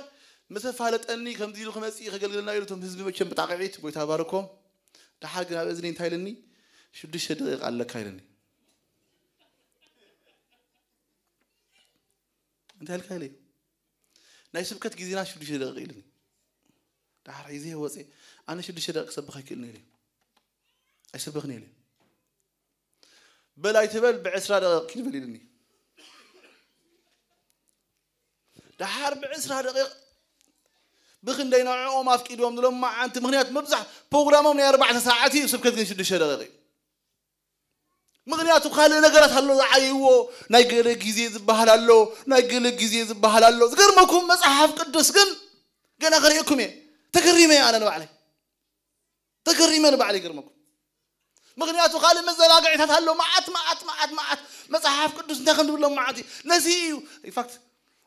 ምስ ኣፋለጠኒ ከምዚ ኢሉ ክመጽእ ከገልግልና ኢሉ፣ እቶም ህዝቢ መቸም ብጣቕዒት ጎይታ ባርኮም። ደሓር ግን ኣብ እዝኒ እንታይ ኢልኒ? "ሽዱሽተ ደቂቃ ኣለካ" ኢልኒ። "እንታይ ኢልካ?" ኢለ። "ናይ ስብከት ግዜና ሽዱሽተ ደቂቃ" ኢልኒ። ደሓር ሒዘ ወፀ። "ኣነ ሽዱሽተ ደቂቃ ክሰብኽ ኣይክእልን" ኢለ። "ኣይሰብኽን" ኢለ። "በል ኣይትበል፣ ብዕስራ ደቂቕ ኪድ በል" ኢልኒ። ደሓር ብዕስራ ደቂቕ ብክንደይ ንዕኦም ኣፍቂዶም ዝሎም መዓንቲ፣ ምክንያቱ ምብዛሕ ፕሮግራሞም ናይ ኣርባዕተ ሰዓት እዩ፣ ስብከት ግን ሽዱሽተ ደቂቕ እዩ። ምክንያቱ ካልእ ነገራት ኣሎ ዝዓይዎ፣ ናይ ገለ ግዜ ዝበሃል ኣሎ፣ ናይ ገለ ግዜ ዝበሃል ኣሎ። ዝገርመኩም መጽሓፍ ቅዱስ ግን ገና ከርእየኩም እየ። ተገሪመ እየ ኣነ ንባዕለይ። ተገሪመ ንባዕለይ ይገርመኩም። ምክንያቱ ካልእ መዘናግዒታት ኣሎ፣ መዓት፣ መዓት፣ መዓት፣ መዓት። መጽሓፍ ቅዱስ እንታይ ከም ዝብሎም መዓት እዩ። ነዚ እዩ፣ ኢንፋክት፣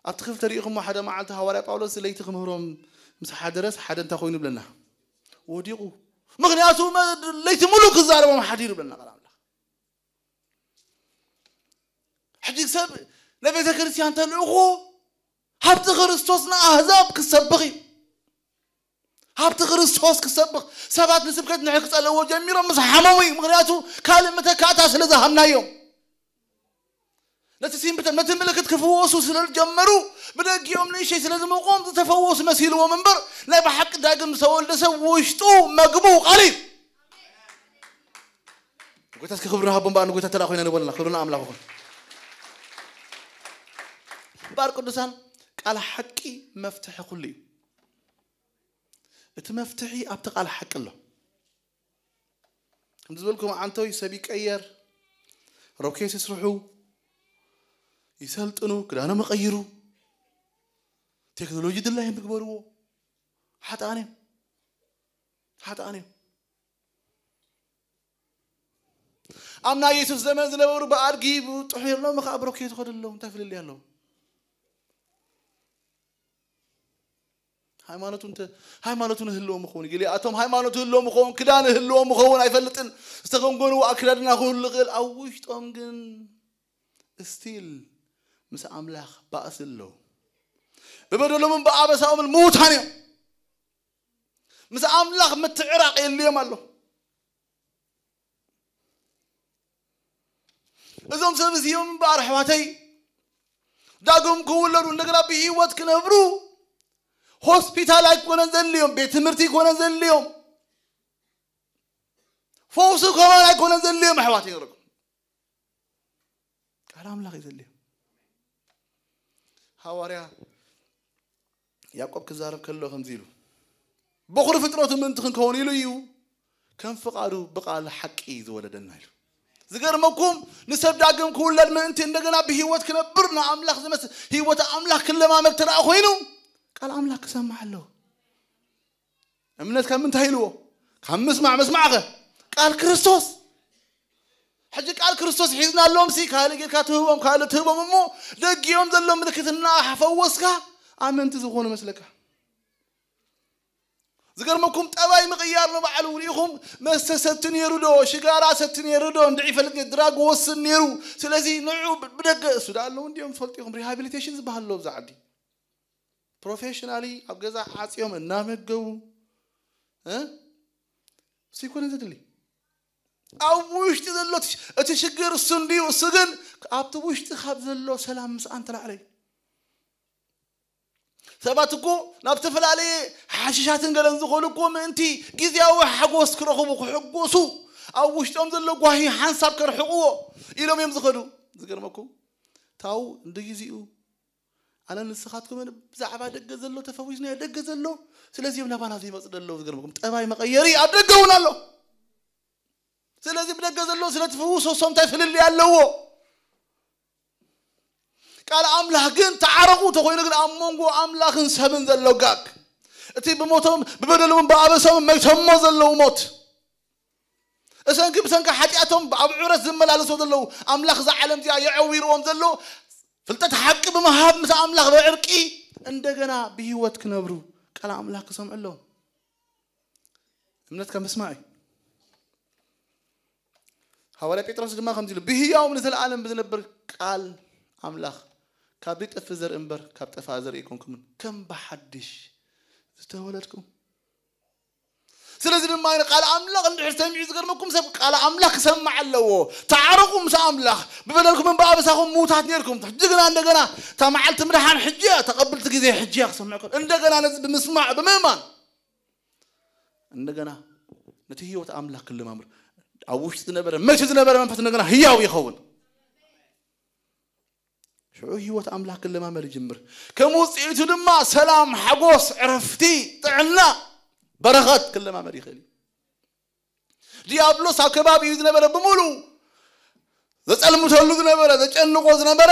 ኣብቲ ክፍሊ ተሪኢኹሞ ሓደ መዓልቲ ሃዋርያ ጳውሎስ ለይቲ ክምህሮም ምስ ሓደረስ ሓደ እንታይ ኮይኑ ይብለና? ወዲቑ። ምክንያቱ መ-፣ ለይቲ ሙሉእ ክዛረቦም ሓዲሩ ይብለና ቃል ኣምላኽ። ሕጂ ሰብ ናይ ቤተ ክርስቲያን ተልእኾ ሃብቲ ክርስቶስ ንኣህዛብ ክሰብኽ እዩ። ሃብቲ ክርስቶስ ክሰብኽ፣ ሰባት ንስብከት ንሕክጸለዎ ጀሚሮም ምስ ሓመሙ እዩ። ምክንያቱ ካልእ መተካእታ ስለ ዝሃብናዮም። ነቲ ሲምፕተም፣ ነቲ ምልክት ክፍወሱ ስለ ዝጀመሩ፣ ብደጊኦም ንእሽተይ ስለ ዝመቆም ዝተፈወሱ መሲልዎም እምበር፣ ናይ ብሓቂ ዳግም ዝተወልደ ሰብ ውሽጡ መግቡ ቃል እዩ። ጎይታ እስኪ ክብሪ ሃቦም በኣ፣ ንጎይታ ተላ ኮይና ንበልና፣ ክብሪ ንኣምላኽ ይኹን። እምበኣር ቅዱሳን፣ ቃል ሓቂ መፍትሒ ኩሉ እዩ። እቲ መፍትሒ ኣብቲ ቃል ሓቂ ኣሎ። ከም ዝበልኩም፣ ዓንቶይ ሰብ ይቀየር፣ ሮኬት ይስርሑ፣ ይሰልጥኑ፣ ክዳኖም ይቐይሩ፣ ቴክኖሎጂ ድላዮም ይግበርዎ። ሓጥኣን እዮም። ሓጥኣን እዮም። ኣብ ናይ የሱስ ዘመን ዝነበሩ ብኣድጊ ብጥሑ የሎም፣ ከዓ ብሮኬት ይኸዱ ኣለዉ። እንታይ ፍልልይ ኣለዉ? ሃይማኖቱ እንተ-፣ ሃይማኖቱ ንህልዎም ይኸውን። ገሊኣቶም ሃይማኖቱ ህልዎም ይኸውን፣ ክዳን ህልዎም ይኸውን፣ ኣይፈልጥን። ዝተገንጎንዎ ኣክዳድና ክህሉ ይኽእል። ኣብ ውሽጦም ግን እስቲል ምስ ኣምላኽ ባእሲ ኣለዉ። ብበደሎምን ብኣበሳኦምን ምዉታን እዮም። ምስ ኣምላኽ ምትዕራቕ የልዮም ኣሎ። እዞም ሰብ እዚኦም እምበኣር ኣሕዋተይ፣ ዳግም ክውለዱ፣ እንደገና ብህይወት ክነብሩ፣ ሆስፒታል ኣይኮነን ዘድልዮም፣ ቤት ትምህርቲ ኣይኮነን ዘድልዮም፣ ፈውሲ ከማን ኣይኮነን ዘድልዮም ኣሕዋተይ። ንረኩም ቃል ኣምላኽ እዩ ዘድልዮም። ሃዋርያ ያዕቆብ ክዛረብ ከሎ ከምዚ ኢሉ፣ "በኹሪ ፍጥረቱ ምእንቲ ክንከውን ኢሉ እዩ ከም ፍቓዱ ብቃል ሓቂ ዝወለደና" ኢሉ። ዝገርመኩም፣ ንሰብ ዳግም ክውለድ ምእንቲ፣ እንደገና ብህይወት ክነብር፣ ንኣምላኽ ዝመስል ህይወት ኣምላኽ ክለማመድ ተደኣ ኮይኑ፣ ቃል ኣምላኽ ክሰምዕ ኣለዎ። እምነት ካብ ምንታይ ኢልዎ? ካብ ምስማዕ። ምስማዕኸ? ቃል ክርስቶስ። ሕጂ ቃል ክርስቶስ ሒዝና ኣሎምሲ ካልእ ጌርካ ትህቦም፣ ካልእ ትህቦም እሞ ደጊኦም ዘሎ ምልክት እናሓፈወስካ ኣመንቲ ዝኾኑ መስለካ። ዝገርመኩም፣ ጠባይ ምቕያር ንባዕሉ ርኢኹም፣ መስተ ሰቲ ነይሩ ዶ፣ ሽጋራ ሰቲ ነይሩ ዶ፣ እንድዒ ይፈልጥ ነይሩ፣ ድራግ ወስድ ነይሩ። ስለዚ ንዑ ብ-፣ ብደገ እሱ ደኣ ኣለዉ እንዲኦም ዝፈልጡ ኢኹም። ሪሃቢሊቴሽን ዝበሃል ኣሎ ኣብዛ ዓዲ። ፕሮፌሽናሊ ኣብ ገዛ ዓጽዮም እናመገቡ፣ እ? እሱ ይኮነ ዘድሊ። ኣብ ውሽጢ ዘሎ እቲ ሽ-፣ እቲ ሽግር እሱ እንድዩ። እሱ ግን ኣብቲ ውሽጢ ካብ ዘሎ ሰላም ምስ ኣንተላዕለ እዩ። ሰባት እኮ ናብ ዝተፈላለየ ሓሽሻትን ገለን ዝኾኑ እኮ ምእንቲ ግዜያዊ ሓጎስ ክረኽቡ፣ ክሕጎሱ፣ ኣብ ውሽጦም ዘሎ ጓሂ ሓንሳብ ከርሕቕዎ ኢሎም እዮም ዝኸዱ። ዝገርመኩም፣ ታው እንዲ ግዜኡ ኣነ ንስኻትኩምን ብዛዕባ ደገ ዘሎ ተፈዊስና ደገ ዘሎ፣ ስለዚ እዮም ናባና ዘይመጽእ ዘለዉ። ዝገርመኩም፣ ጠባይ መቐየሪ ኣብ ደገ እውን ኣሎ። ስለዚ ብደገ ዘሎ ስለ ትፍውሶ እሶም እንታይ ፍልልይ ኣለዎ? ቃል ኣምላኽ ግን ተዓረቑ ተኾይኑ ግን ኣብ መንጎ ኣምላኽን ሰብን ዘሎ ጋግ፣ እቲ ብሞቶም ብበደሎምን ብኣበሶምን መይቶሞ ዘለዉ ሞት፣ እሰንኪ ብሰንኪ ሓጢኣቶም ኣብ ዑረት ዝመላለሱ ዘለዉ፣ ኣምላኽ እዛ ዓለም እዚኣ የዐዊርዎም ዘሎ፣ ፍልጠት ሓቂ ብምሃብ ምስ ኣምላኽ ብዕርቂ እንደገና ብህይወት ክነብሩ ቃል ኣምላኽ ክሰምዑ ኣለዎም። እምነትካ ምስማዕ እዩ። ሃዋርያ ጴጥሮስ ድማ ከምዚ ኢሉ፣ ብህያው ንዘለኣለም ብዝነብር ቃል ኣምላኽ ካብ ዘይጠፍእ ዘርኢ እምበር ካብ ጠፋ ዘርኢ ኣይኮንኩምን፣ ከም ብሓድሽ ዝተወለድኩም። ስለዚ ድማ ቃል ኣምላኽ እንድሕር ሰሚዑ፣ ዝገርመኩም ሰብ ቃል ኣምላኽ ክሰማዕ ኣለዎ። ተዓረቑ ምስ ኣምላኽ፣ ብበደልኩምን ብኣበሳኹም ምዉታት ነርኩም። ሕጂ ግና እንደገና እታ መዓልቲ ምድሓን ሕጂ እያ፣ ተቐብልቲ ግዜ ሕጂ እያ ክሰምዕ ከሎ። እንደገና ነዚ ብምስማዕ ብምእማን እንደገና ነቲ ህይወት ኣምላኽ ክለማምር ኣብ ውሽጢ ዝነበረ መቼ ዝነበረ መንፈስ እንደገና ህያው ይኸውን። ሽዑ ህይወት ኣምላኽ ክለማመድ ይጅምር። ከም ውፅኢቱ ድማ ሰላም፣ ሓጎስ፣ ዕረፍቲ፣ ጥዕና፣ በረኸት ክለማመድ ይኽእል እዩ። ዲያብሎስ ኣብ ከባቢኡ ዝነበረ ብምሉእ ዘጸልምተሉ ዝነበረ፣ ዘጨንቆ ዝነበረ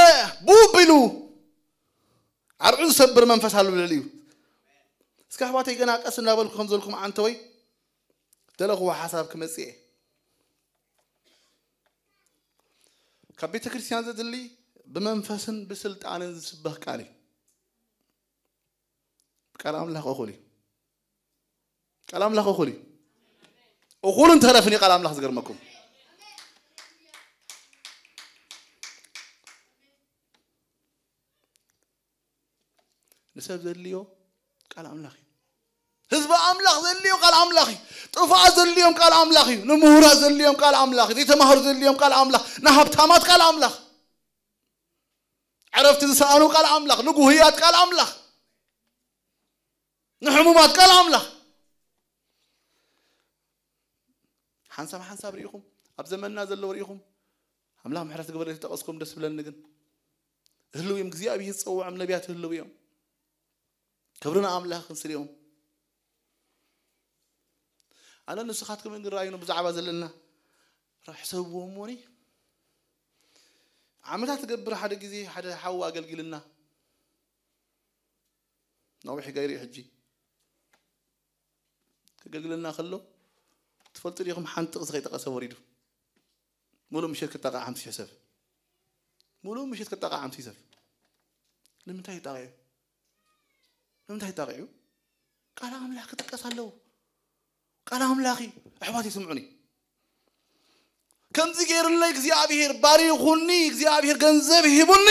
ቡብ ኢሉ ኣርዑ ዝሰብር መንፈስ ኣሎ ልዕሊኡ። እስኪ ኣሕዋተይ፣ ገና ቀስ እናበልኩ ከም ዘልኩም ዓንተወይ ደለኽዎ ሓሳብ ክመጽእ እየ። ካብ ቤተ ክርስቲያን ዘድሊ ብመንፈስን ብስልጣንን ዝስበኽ ቃል እዩ። ቃል ኣምላኽ እኹል እዩ። ቃል ኣምላኽ እኹል እዩ። እኹልን ተረፍን እዩ ቃል ኣምላኽ፣ ዝገርመኩም። ንሰብ ዘድልዮ ቃል ኣምላኽ እዩ። ህዝቢ ኣምላኽ ዘድልዮ ቃል ኣምላኽ እዩ። ጥፋኣት ዘድልዮም ቃል ኣምላኽ እዩ። ንምሁራት ዘድልዮም ቃል ኣምላኽ እዩ። ዘይተማህሩ ዘድልዮም ቃል ኣምላኽ፣ ንሃብታማት ቃል ኣምላኽ፣ ዕረፍቲ ዝሰኣኑ ቃል ኣምላኽ፣ ንጉህያት ቃል ኣምላኽ፣ ንሕሙማት ቃል ኣምላኽ። ሓንሳብ ሓንሳብ ርኢኹም፣ ኣብ ዘመንና ዘለዉ ርኢኹም፣ ኣምላኽ ምሕረት ግበረለይ ተጠቐስኩም ደስ ብለኒ፣ ግን ህልው እዮም። እግዚኣብሔር ዝጸውዖም ነቢያት ህልው እዮም። ክብሪ ንኣምላኽ ክንስል እዮም። ኣነ ንስኻትኩም ግን ርኣዩኒ ብዛዕባ ዘለና ራ-፣ ሕሰብዎ እሞኒ። ዓመታት ትገብር ሓደ ግዜ ሓደ ሓው ኣገልጊልና። ነዊሕ ገይሩ እዩ ሕጂ። ከገልግለና ከሎ ትፈልጡ ዲኹም ሓንቲ ጥቕሲ ከይጠቐሰ ወሪዱ። ሙሉእ ምሸት ክጣቃዕ ሓምሲ ሕሰብ። ሙሉእ ምሸት ክጣቃዕ ሓምሲ ሕሰብ። ንምንታይ ይጣቂዑ? ንምንታይ ይጣቂዑ? ቃል ኣምላኽ ክጥቀስ ኣለዎ። ቃል ኣምላኽ እዩ። ኣሕዋት ይስምዑኒ። ከምዚ ገይሩለይ እግዚኣብሔር ባሪኹኒ፣ እግዚኣብሔር ገንዘብ ሂቡኒ።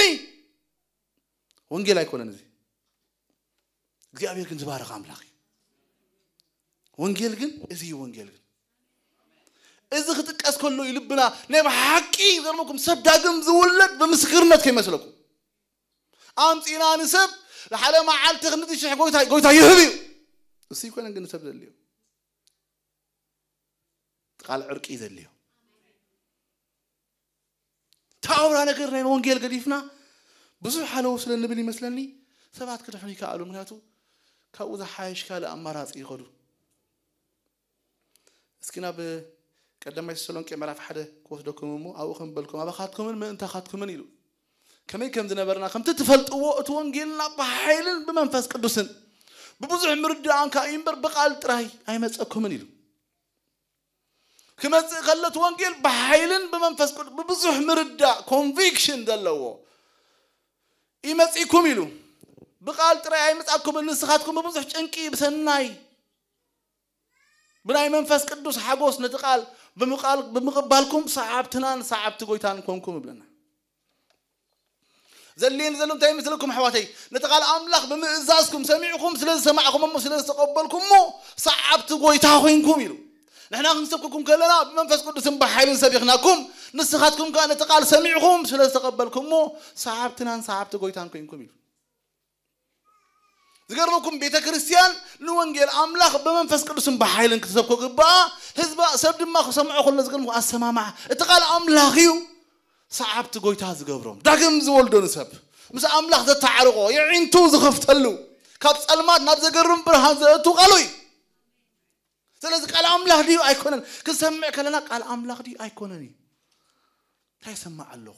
ወንጌል ኣይኮነን እዚ። እግዚኣብሔር ግን ዝባረኽ ኣምላኽ እዩ። ወንጌል ግን እዚ እዩ። ወንጌል ግን እዚ ክጥቀስ ከሎ እዩ ልብና ናይ ብሓቂ፣ ይገርመኩም፣ ሰብ ዳግም ዝውለድ ብምስክርነት ከይመስለኩም። ኣምጺና ንሰብ ሓደ መዓልቲ ክንዲ ሽሕ ጎይታ፣ ጎይታ ይህብ እዩ። እሱ ይኮነን ግን ሰብ ዘድልዮ ቃል ዕርቂ እዩ ዘድልዮ። ታውራ ነገር ናይ ወንጌል ገዲፍና ብዙሕ ሃለው ስለ ንብል ይመስለኒ ሰባት ክድሕኑ ይከኣሉ። ምክንያቱ ካብኡ ዝሓይሽ ካልእ ኣማራጺ ይኸዱ። እስኪ ናብ ቀዳማይ ተሰሎንቄ ምዕራፍ ሓደ ክወስደኩም እሞ ኣብኡ ከም በልኩም ኣባኻትኩምን ምእንታኻትኩምን ኢሉ። ከመይ ከም ዝነበርና ከምቲ ትፈልጥዎ እቲ ወንጌልና ብሓይልን ብመንፈስ ቅዱስን ብብዙሕ ምርዳእን ከኣ እዩ እምበር ብቃል ጥራይ ኣይመጸኩምን ኢሉ። ክመጽእ ከሎ እቲ ወንጌል ብሓይልን ብመንፈስ ቅዱስ ብብዙሕ ምርዳእ ኮንቪክሽን ዘለዎ ይመጺእኩም ኢሉ። ብቃል ጥራይ ኣይመጻኩምን፣ ንስኻትኩም ብብዙሕ ጭንቂ ብሰናይ ብናይ መንፈስ ቅዱስ ሓጎስ ነቲ ቃል ብምቃል-፣ ብምቕባልኩም ሰዓብትናን ሰዓብቲ ጎይታን ኮንኩም ይብለና። ዘድልየኒ ዘሎ እንታይ ይመስለኩም ኣሕዋተይ? ነቲ ቃል ኣምላኽ ብምእዛዝኩም ሰሚዕኹም ስለ ዝሰማዕኹም እሞ ስለ ዝተቐበልኩሞ ሰዓብቲ ጎይታ ኮይንኩም ኢሉ። ንሕና ክንሰብከኩም ከለና ብመንፈስ ቅዱስን ብሓይልን ሰቢኽናኩም፣ ንስኻትኩም ከኣ ነቲ ቃል ሰሚዕኹም ስለ ዝተቐበልኩሞ ሰዓብትናን ሰዓብቲ ጎይታን ኮይንኩም ኢሉ። ዝገርመኩም ቤተ ክርስቲያን ንወንጌል ኣምላኽ ብመንፈስ ቅዱስን ብሓይልን ክትሰብኮ ግባኣ። ህዝባ ሰብ ድማ ክሰምዖ ከሎ ዝገርምኩም ኣሰማማዕ። እቲ ቃል ኣምላኽ እዩ ሰዓብቲ ጎይታ ዝገብሮም። ዳግም ዝወልዶ ንሰብ ምስ ኣምላኽ ዘተዓርቆ የዒንቱ ዝኸፍተሉ ካብ ጸልማት ናብ ዘገርም ብርሃን ዘእቱ ቃሉ እዩ። ስለዚ ቃል ኣምላኽ ድዩ ኣይኮነን? ክንሰምዕ ከለና ቃል ኣምላኽ ድዩ ኣይኮነን እዩ? እንታይ ይሰማዕ ኣለኹ?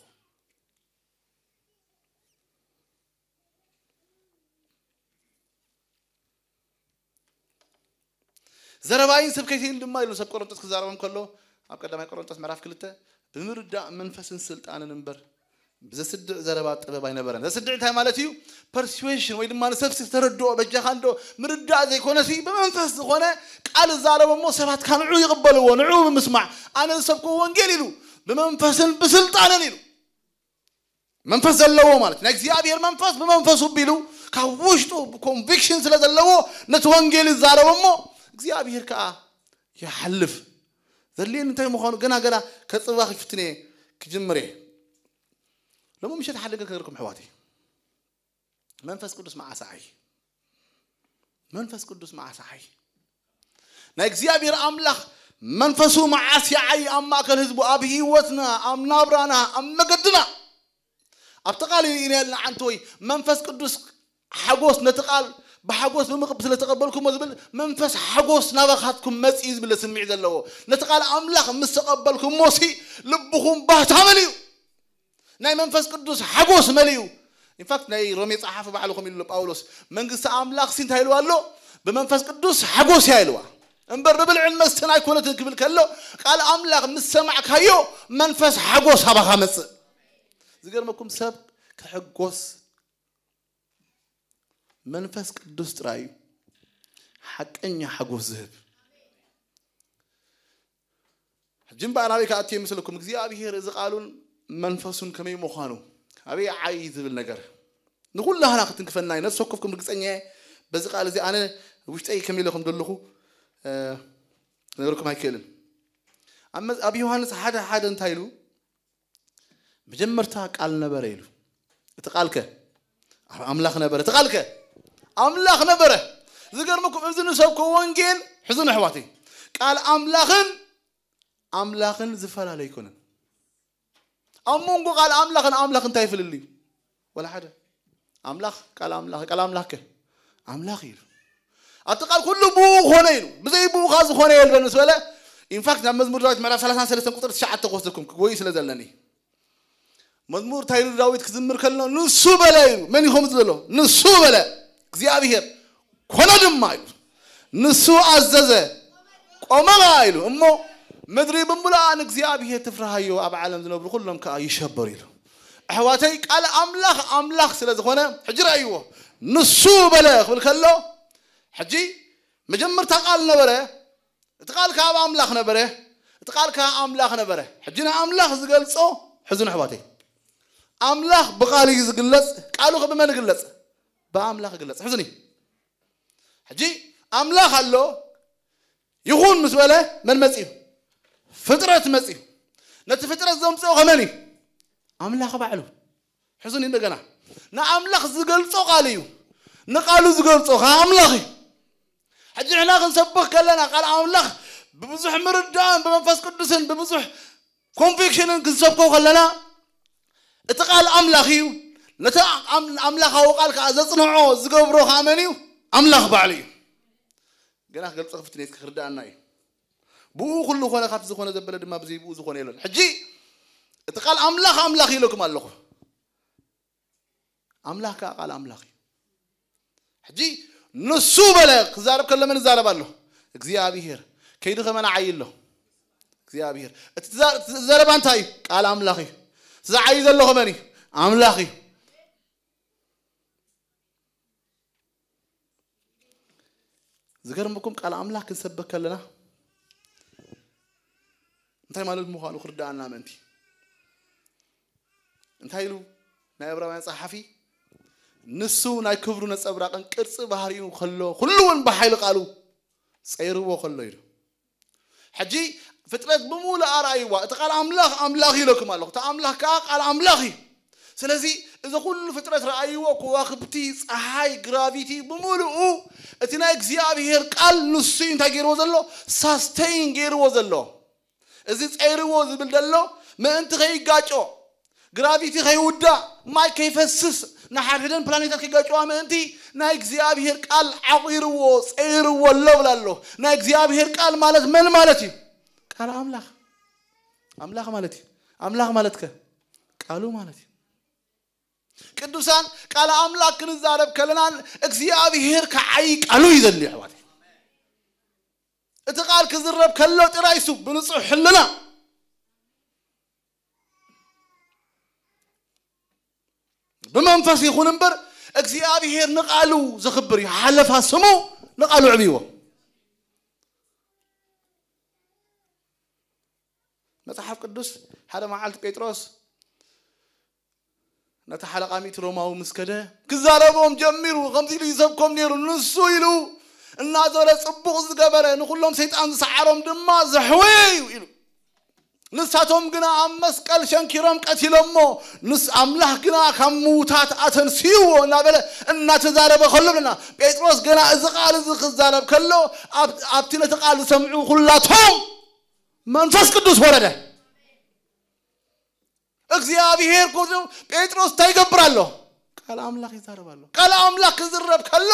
ዘረባይን ስብከይትን ድማ ኢሉ ሰብ ቆሮንቶስ ክዛረቦም ከሎ ኣብ ቀዳማይ ቆሮንቶስ ምዕራፍ ክልተ ብምርዳእ መንፈስን ስልጣንን እምበር ብዘስድዕ ዘረባ ጥበብ ኣይነበረን። ዘስድዕ እንታይ ማለት እዩ? ፐርስዌሽን ወይ ድማ ንሰብሲ ዝተረድኦ በጃኻ እንዶ ምርዳእ ዘይኮነሲ፣ ብመንፈስ ዝኾነ ቃል እዛረቦ እሞ ሰባት ካንዑ ይቕበልዎ፣ ንዑ ብምስማዕ ኣነ ዝሰብኮ ወንጌል ኢሉ ብመንፈስን ብስልጣንን ኢሉ መንፈስ ዘለዎ ማለት ናይ እግዚኣብሔር መንፈስ ብመንፈሱ ቢሉ ካብ ውሽጡ ኮንቪክሽን ስለ ዘለዎ ነቲ ወንጌል ይዛረብ እሞ እግዚኣብሔር ከዓ ይሓልፍ። ዘድልየኒ እንታይ ምዃኑ ገና ገና ከፅባ ክፍትን እየ ክጅምር እየ። ሎሚ ምሸት ሓደ ነገር ክነግርኩም ኣሕዋተይ። መንፈስ ቅዱስ መዓስ ዓይ መንፈስ ቅዱስ መዓስ ዓይ ናይ እግዚኣብሔር ኣምላኽ መንፈሱ መዓስ ይዓይ ኣብ ማእከል ህዝቡ፣ ኣብ ህይወትና፣ ኣብ ናብራና፣ ኣብ መገድና። ኣብቲ ቃል ኢና ያልና ዓንተወይ መንፈስ ቅዱስ ሓጎስ ነቲ ቃል ብሓጎስ ብምቕብ ስለ ተቐበልኩሞ ዝብል መንፈስ ሓጎስ ናባኻትኩም መጽእ እዩ ዝብል ስምዒት ዘለዎ። ነቲ ቃል ኣምላኽ ምስ ተቐበልኩሞ ሲ ልብኹም ባህታ መሊኡ። ናይ መንፈስ ቅዱስ ሓጎስ መሊኡ። ኢንፋክት ናይ ሮሜ ጸሓፊ ባዕሉ ከም ኢሉ ጳውሎስ መንግስቲ ኣምላኽ ሲ እንታይ ኢልዋ ኣሎ? ብመንፈስ ቅዱስ ሓጎስ እያ ኢልዋ። እምበር ብብልዕን መስተን ኣይኮነትን ክብል ከሎ ቃል ኣምላኽ ምስ ሰማዕካዮ መንፈስ ሓጎስ ኣባኻ መጽእ። ዝገርመኩም ሰብ ክሕጎስ መንፈስ ቅዱስ ጥራይ እዩ ሓቀኛ ሓጎስ ዝህብ። ሕጂ እምበኣር ናበይ ክኣቱ እየ ምስለኩም? እግዚኣብሔር እዚ ቃሉን መንፈሱን ከመይ ምዃኑ ኣበይ ዓይ ዝብል ነገር ንኩላህና ክትንክፈና እዩ። ነፍሲ ወከፍኩም ርግጸኛ እየ በዚ ቃል እዚ ኣነ ውሽጠይ ከመይ ኢለ ከም ዘለኹ እ፣ ክነግረኩም ኣይክእልን። ኣብ መዝ- ኣብ ዮሃንስ ሓደ ሓደ እንታይ ኢሉ? መጀመርታ ቃል ነበረ ኢሉ። እቲ ቃልከ ኣብ ኣምላኽ ነበረ። እቲ ቃልከ ኣምላኽ ነበረ። ዝገርመኩም እዚ ንሰብኮ ወንጌል ሕዙን ኣሕዋተይ ቃል ኣምላኽን ኣምላኽን ዝፈላለ ኣይኮነን። ኣብ መንጎ ቃል ኣምላኽን ኣምላኽ እንታይ ፍልልዩ? ወላ ሓደ። ኣምላኽ ቃል ኣምላኽ ቃል ኣምላኽከ ኣምላኽ እዩ። ኣብቲ ቃል ኩሉ ብኡ ኮነ ኢሉ። ብዘይ ብኡ ካ ዝኾነ የልበን ምስ በለ ኢንፋክት ናብ መዝሙር ዳዊት ምዕራፍ ሰላሳን ሰለስተን ቁፅሪ ትሽዓተ ክወስደኩም ክጎይ ስለ ዘለኒ መዝሙር እንታይ ኢሉ ዳዊት ክዝምር ከሎ ንሱ በለ ኢሉ። መን እዩ ከምኡ ዝበሎ? ንሱ በለ እግዚኣብሔር። ኮነ ድማ ኢሉ። ንሱ ኣዘዘ ቆመ ኢሉ። እሞ ምድሪ ብምሉኣ ንእግዚኣብሔር ትፍርሃዮ ኣብ ዓለም ዝነብሩ ኩሎም ከዓ ይሸበሩ ኢሉ። ኣሕዋተይ ቃል ኣምላኽ ኣምላኽ ስለ ዝኾነ ሕጂ ረእይዎ። ንሱ በለ ክብል ከሎ ሕጂ መጀመርታ ቃል ነበረ። እቲ ቃል ከዓ ኣብ ኣምላኽ ነበረ። እቲ ቃል ከዓ ኣምላኽ ነበረ። ሕጂ ንኣምላኽ ዝገልጾ ሕዙን ኣሕዋተይ ኣምላኽ ብቃል እዩ ዝግለጽ። ቃሉ ከ ብመን ይግለጽ? ብኣምላኽ ይግለጽ። ሕዙኒ ሕጂ ኣምላኽ ኣሎ ይኹን ምስ በለ መን መጽዩ? ፍጥረት መጽዩ። ነቲ ፍጥረት ዘምጽኦ ከመን እዩ? ኣምላኽ ባዕሉ። ሕዙኒ እንደገና ንኣምላኽ ዝገልጾ ቃል እዩ። ንቃሉ ዝገልጾ ከዓ ኣምላኽ እዩ። ሕጂ ንሕና ክንሰብኽ ከለና ቃል ኣምላኽ ብብዙሕ ምርዳእን ብመንፈስ ቅዱስን ብብዙሕ ኮንቪክሽንን ክንሰብኮ ከለና እቲ ቃል ኣምላኽ እዩ። ነቲ ኣም- ኣምላኻዊ ቃል ከዓ ዘጽንዖ ዝገብሮ ከዓ መን እዩ? ኣምላኽ ባዕሉ እዩ። ገና ክገልጸ ክፍትኔት ክርዳኣና እዩ። ብኡ ኩሉ ኮነ ካብቲ ዝኾነ ዘበለ ድማ ብዘይ ብኡ ዝኾነ የለን። ሕጂ እቲ ቃል ኣምላኽ ኣምላኽ ኢለኩም ኣለኹ። ኣምላኽ ከዓ ቃል ኣምላኽ እዩ። ሕጂ ንሱ በለ ክዛረብ ከሎ መን ይዛረብ ኣሎ? እግዚኣብሔር። ከይዱ ከመና ዓይ ኣሎ? እግዚኣብሔር። እቲ ትዛ- እቲ ዘረባ እንታይ እዩ? ቃል ኣምላኽ እዩ። እቲ ዝዓይ ዘሎ ከመን እዩ? ኣምላኽ እዩ። ዝገርመኩም ቃል ኣምላኽ ክንሰብክ ከለና እንታይ ማለት ምዃኑ ክርዳኣና ምእንቲ እንታይ ኢሉ ናይ ዕብራውያን ጸሓፊ ንሱ ናይ ክብሩ ነጸብራቕን ቅርጺ ባህሪኡ ከሎ ኩሉ እውን ብሓይሊ ቃሉ ጸይርዎ ከሎ ኢሉ። ሕጂ ፍጥረት ብምሉእ ኣርኣይዋ እቲ ቃል ኣምላኽ ኣምላኽ ኢለኩም ኣለኹ። እቲ ኣምላኽ ከዓ ቃል ኣምላኽ እዩ። ስለዚ እዚ ኩሉ ፍጥረት ረኣይዎ፣ ከዋክብቲ፣ ፀሓይ፣ ግራቪቲ ብምሉኡ እቲ ናይ እግዚኣብሔር ቃል ንሱ እዩ እንታይ ገይርዎ ዘሎ? ሳስተይን ገይርዎ ዘሎ። እዚ ፀይርዎ ዝብል ዘሎ ምእንቲ ከይጋጮ፣ ግራቪቲ ከይውዳእ፣ ማይ ከይፈስስ፣ ንሓድሕደን ፕላኔታት ከይጋጨዋ ምእንቲ ናይ እግዚኣብሔር ቃል ዓቑርዎ፣ ፀይርዎ ኣሎ ብላ ኣሎ። ናይ እግዚኣብሔር ቃል ማለት መን ማለት እዩ? ቃል ኣምላኽ። ኣምላኽ ማለት እዩ። ኣምላኽ ማለት ከ ቃሉ ማለት እዩ። ቅዱሳን ቃል ኣምላኽ ክንዛረብ ከለና እግዚኣብሔር ክዓይ ቃሉ እዩ ዘድልዮ ኣሕዋት። እቲ ቃል ክዝረብ ከሎ ጥራይ እሱ ብንጹሕ ሕልና ብመንፈስ ይኹን እምበር እግዚኣብሔር ንቓሉ ዘኽብር እዩ። ሓለፋ ስሙ ንቓሉ ዕብይዎ። መጽሓፍ ቅዱስ ሓደ መዓልቲ ጴጥሮስ ነቲ ሓለቓ ሚእቲ ሮማዊ ምስ ከደ ክዛረቦም ጀሚሩ። ከምዚ ኢሉ ይሰብኮም ነይሩ። ንሱ ኢሉ እናዞረ ጽቡቕ ዝገበረ ንኹሎም ሰይጣን ዝሰዓሮም ድማ ዘሕወየ እዩ ኢሉ። ንሳቶም ግና ኣብ መስቀል ሸንኪሮም ቀቲሎሞ። ንስ ኣምላኽ ግና ካብ ምዉታት ኣተንስይዎ እናበለ እናተዛረበ ከሎ ብለና። ጴጥሮስ ገና እዚ ቃል እዚ ክዛረብ ከሎ ኣብ- ኣብቲ ነቲ ቃል ዝሰምዑ ኩላቶም መንፈስ ቅዱስ ወረደ። እግዚኣብሔር ኮ- ጴጥሮስ እንታይ ይገብር ኣሎ? ቃል ኣምላኽ ይዛረብ ኣሎ። ቃል ኣምላኽ ክዝረብ ከሎ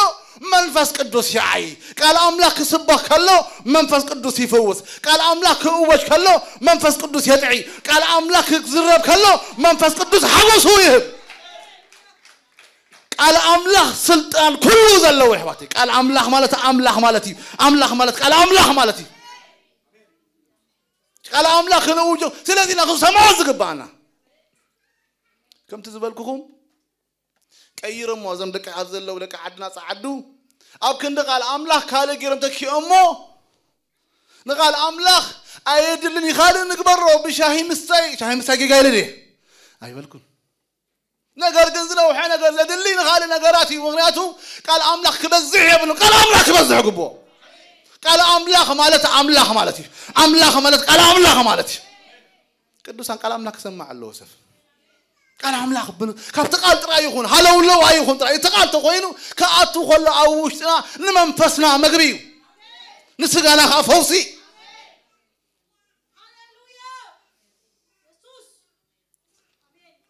መንፈስ ቅዱስ ይዓይ። ቃል ኣምላኽ ክስበኽ ከሎ መንፈስ ቅዱስ ይፈውስ። ቃል ኣምላኽ ክእወጅ ከሎ መንፈስ ቅዱስ የጥዒ። ቃል ኣምላኽ ክዝረብ ከሎ መንፈስ ቅዱስ ሓጎሱ ይህብ። ቃል ኣምላኽ ስልጣን ኩሉ ዘለዎ ይሕዋተይ። ቃል ኣምላኽ ማለት ኣምላኽ ማለት እዩ። ኣምላኽ ማለት ቃል ኣምላኽ ማለት እዩ። ቃል ኣምላኽ ክንእውጆ ስለዚ ኢና ክንሰምዖ ዝግባኣና። ከምቲ ዝበልኩኹም ቀይሮሞ እዞም ደቂ ኣብ ዘለዉ ደቂ ዓድና ጸዓዱ ኣብ ክንዲ ቃል ኣምላኽ ካልእ ገይሮም ተኪኦሞ። ንቃል ኣምላኽ ኣየድልን እዩ። ካልእ ንግበሮ ብሻሂ ምስታይ። ሻሂ ምስታይ ጌጋ ኢለ ድየ ኣይበልኩን። ነገር ግን ዝነውሐ ነገር ዘድሊ ንኻልእ ነገራት እዩ። ምክንያቱ ቃል ኣምላኽ ክበዝሕ የብሉ። ቃል ኣምላኽ ክበዝሕ ግብኦ። ቃል ኣምላኽ ማለት ኣምላኽ ማለት እዩ። ኣምላኽ ማለት ቃል ኣምላኽ ማለት እዩ። ቅዱሳን ቃል ኣምላኽ ክሰማዕ ኣለዎ ሰብ። ቃል ኣምላኽ ብን- ካብቲ ቃል ጥራይ ይኹን ሃለውለው ኣይኹን ጥራይ እቲ ቃል ተኮይኑ ክኣቱ ከሎ ኣብ ውሽጥና ንመንፈስና መግቢ እዩ። ንስጋና ከዓ ፈውሲ።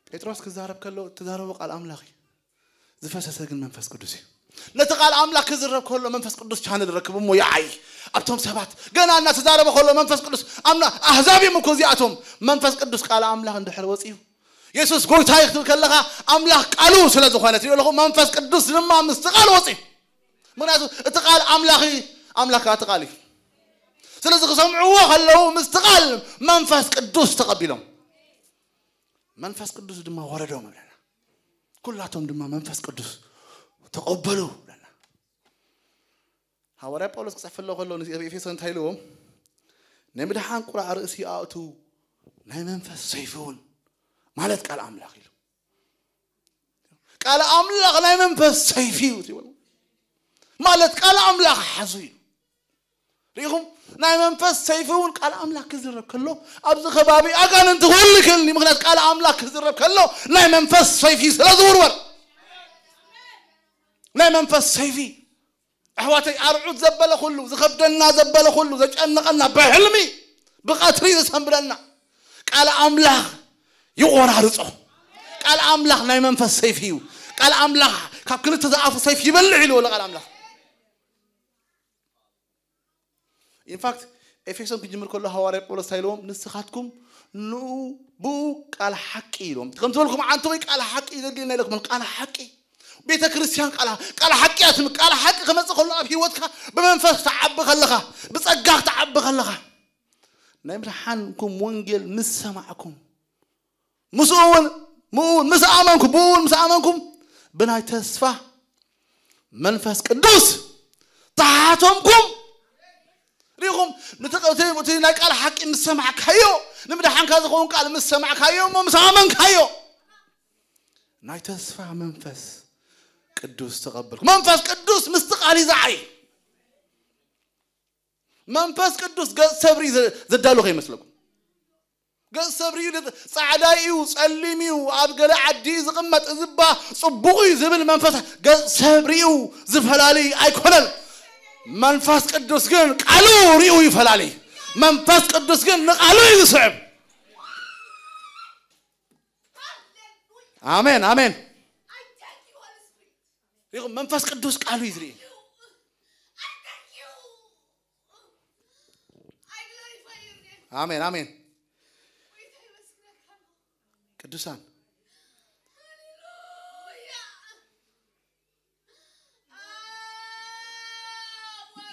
ጴጥሮስ ክዛረብ ከሎ እተዛረቦ ቃል ኣምላኽ እዩ። ዝፈሰሰ ግን መንፈስ ቅዱስ እዩ። ነቲ ቃል ኣምላኽ ክዝረብ ከሎ መንፈስ ቅዱስ ቻነል ረክብ እሞ ይዓይ ኣብቶም ሰባት ገና እናተዛረበ ከሎ መንፈስ ቅዱስ ኣምና ኣህዛብ እዮም እኮ እዚኣቶም። መንፈስ ቅዱስ ቃል ኣምላኽ እንድሕር ወፅዩ የሱስ ጎይታ እዩ ክትብል ከለኻ ኣምላኽ ቃሉ ስለ ዝኾነ ትሪኦ ኣለኹ። መንፈስ ቅዱስ ድማ ምስቲ ቃል ወፅዩ። ምክንያቱ እቲ ቃል ኣምላኽ እዩ፣ ኣምላኽ ከዓ እቲ ቃል እዩ። ስለዚ ክሰምዕዎ ከለዉ ምስቲ ቃል መንፈስ ቅዱስ ተቐቢሎም መንፈስ ቅዱስ ድማ ወረዶም ኣለና። ኩላቶም ድማ መንፈስ ቅዱስ ተቐበሉ ኣለና። ሃዋርያ ጳውሎስ ክጽሕፍ ኣሎ ከሎ ንዚ ኣብ ኤፌሶ እንታይ ኢልዎም? ናይ ምድሓን ቁራዕ ርእሲ ኣእቱ ናይ መንፈስ ሰይፊ እውን ማለት ቃል ኣምላኽ ኢሉ። ቃል ኣምላኽ ናይ መንፈስ ሰይፊ እዩ ትብል ማለት ቃል ኣምላኽ ሓዙ እዩ። ሪኢኹም ናይ መንፈስ ሰይፊ እውን ቃል ኣምላኽ ክዝረብ ከሎ ኣብዚ ከባቢ ኣጋንንቲ ክህሉ ይክእል እዩ። ምክንያት ቃል ኣምላኽ ክዝረብ ከሎ ናይ መንፈስ ሰይፊ ስለ ዝውርወር ናይ መንፈስ ሰይፊ ኣሕዋተይ ኣርዑት ዘበለ ኩሉ ዝኸብደና ዘበለ ኩሉ ዘጨነቐና ብሕልሚ ብቐትሪ ዝሰንብደና ቃል ኣምላኽ ይቆራርጾ። ቃል ኣምላኽ ናይ መንፈስ ሰይፊ እዩ። ቃል ኣምላኽ ካብ ክልተ ዝኣፉ ሰይፍ ይበልዕ ኢልዎ ኣሎ ቃል ኣምላኽ። ኢንፋክት ኤፌሶን ክጅምር ከሎ ሃዋርያ ጳውሎስ እንታይ ኢልዎም? ንስኻትኩም ንኡ ብኡ ቃል ሓቂ ኢልዎም። ከም ዝበልኩም ዓንተ ወይ ቃል ሓቂ ዘድልየና ኢለኩም ቃል ሓቂ ቤተ ክርስቲያን ቃል ቃል ሓቂ ኣትም ቃል ሓቂ ክመጽእ ከሎ ኣብ ህይወትካ ብመንፈስ ትዓቢ ከለኻ ብጸጋ ክትዓቢ ከለኻ ናይ ምድሓንኩም ወንጌል ምስ ሰማዕኩም ምስኡ እውን ምኡ እውን ምስ ኣመንኩም ብኡ እውን ምስ ኣመንኩም ብናይ ተስፋ መንፈስ ቅዱስ ተሓቶምኩም ሪኹም። እቲ ናይ ቃል ሓቂ ምስ ሰማዕካዮ ንምድሓንካ ዝኸውን ቃል ምስ ሰማዕካዮ እሞ ምስ ኣመንካዮ ናይ ተስፋ መንፈስ ቅዱስ ተቐበልኩ። መንፈስ ቅዱስ ምስቲ ቃል ይዝዓይ። መንፈስ ቅዱስ ገጽ ሰብሪ ዘዳሉ ከይመስለኩም። ገጽ ሰብሪ እዩ። ጻዕዳ እዩ፣ ጸሊም እዩ፣ ኣብ ገለ ዓዲ ዝቕመጥ ዝባ ጽቡቕ እዩ ዝብል መንፈስ ገጽ ሰብሪኡ ዝፈላለይ ኣይኮነን። መንፈስ ቅዱስ ግን ቃሉ ሪኡ ይፈላለይ። መንፈስ ቅዱስ ግን ንቃሉ እዩ ዝስዕብ። ኣሜን ኣሜን። ሪኹም መንፈስ ቅዱስ ቃሉ እዩ ዝርኢ። ኣሜን ኣሜን። ቅዱሳን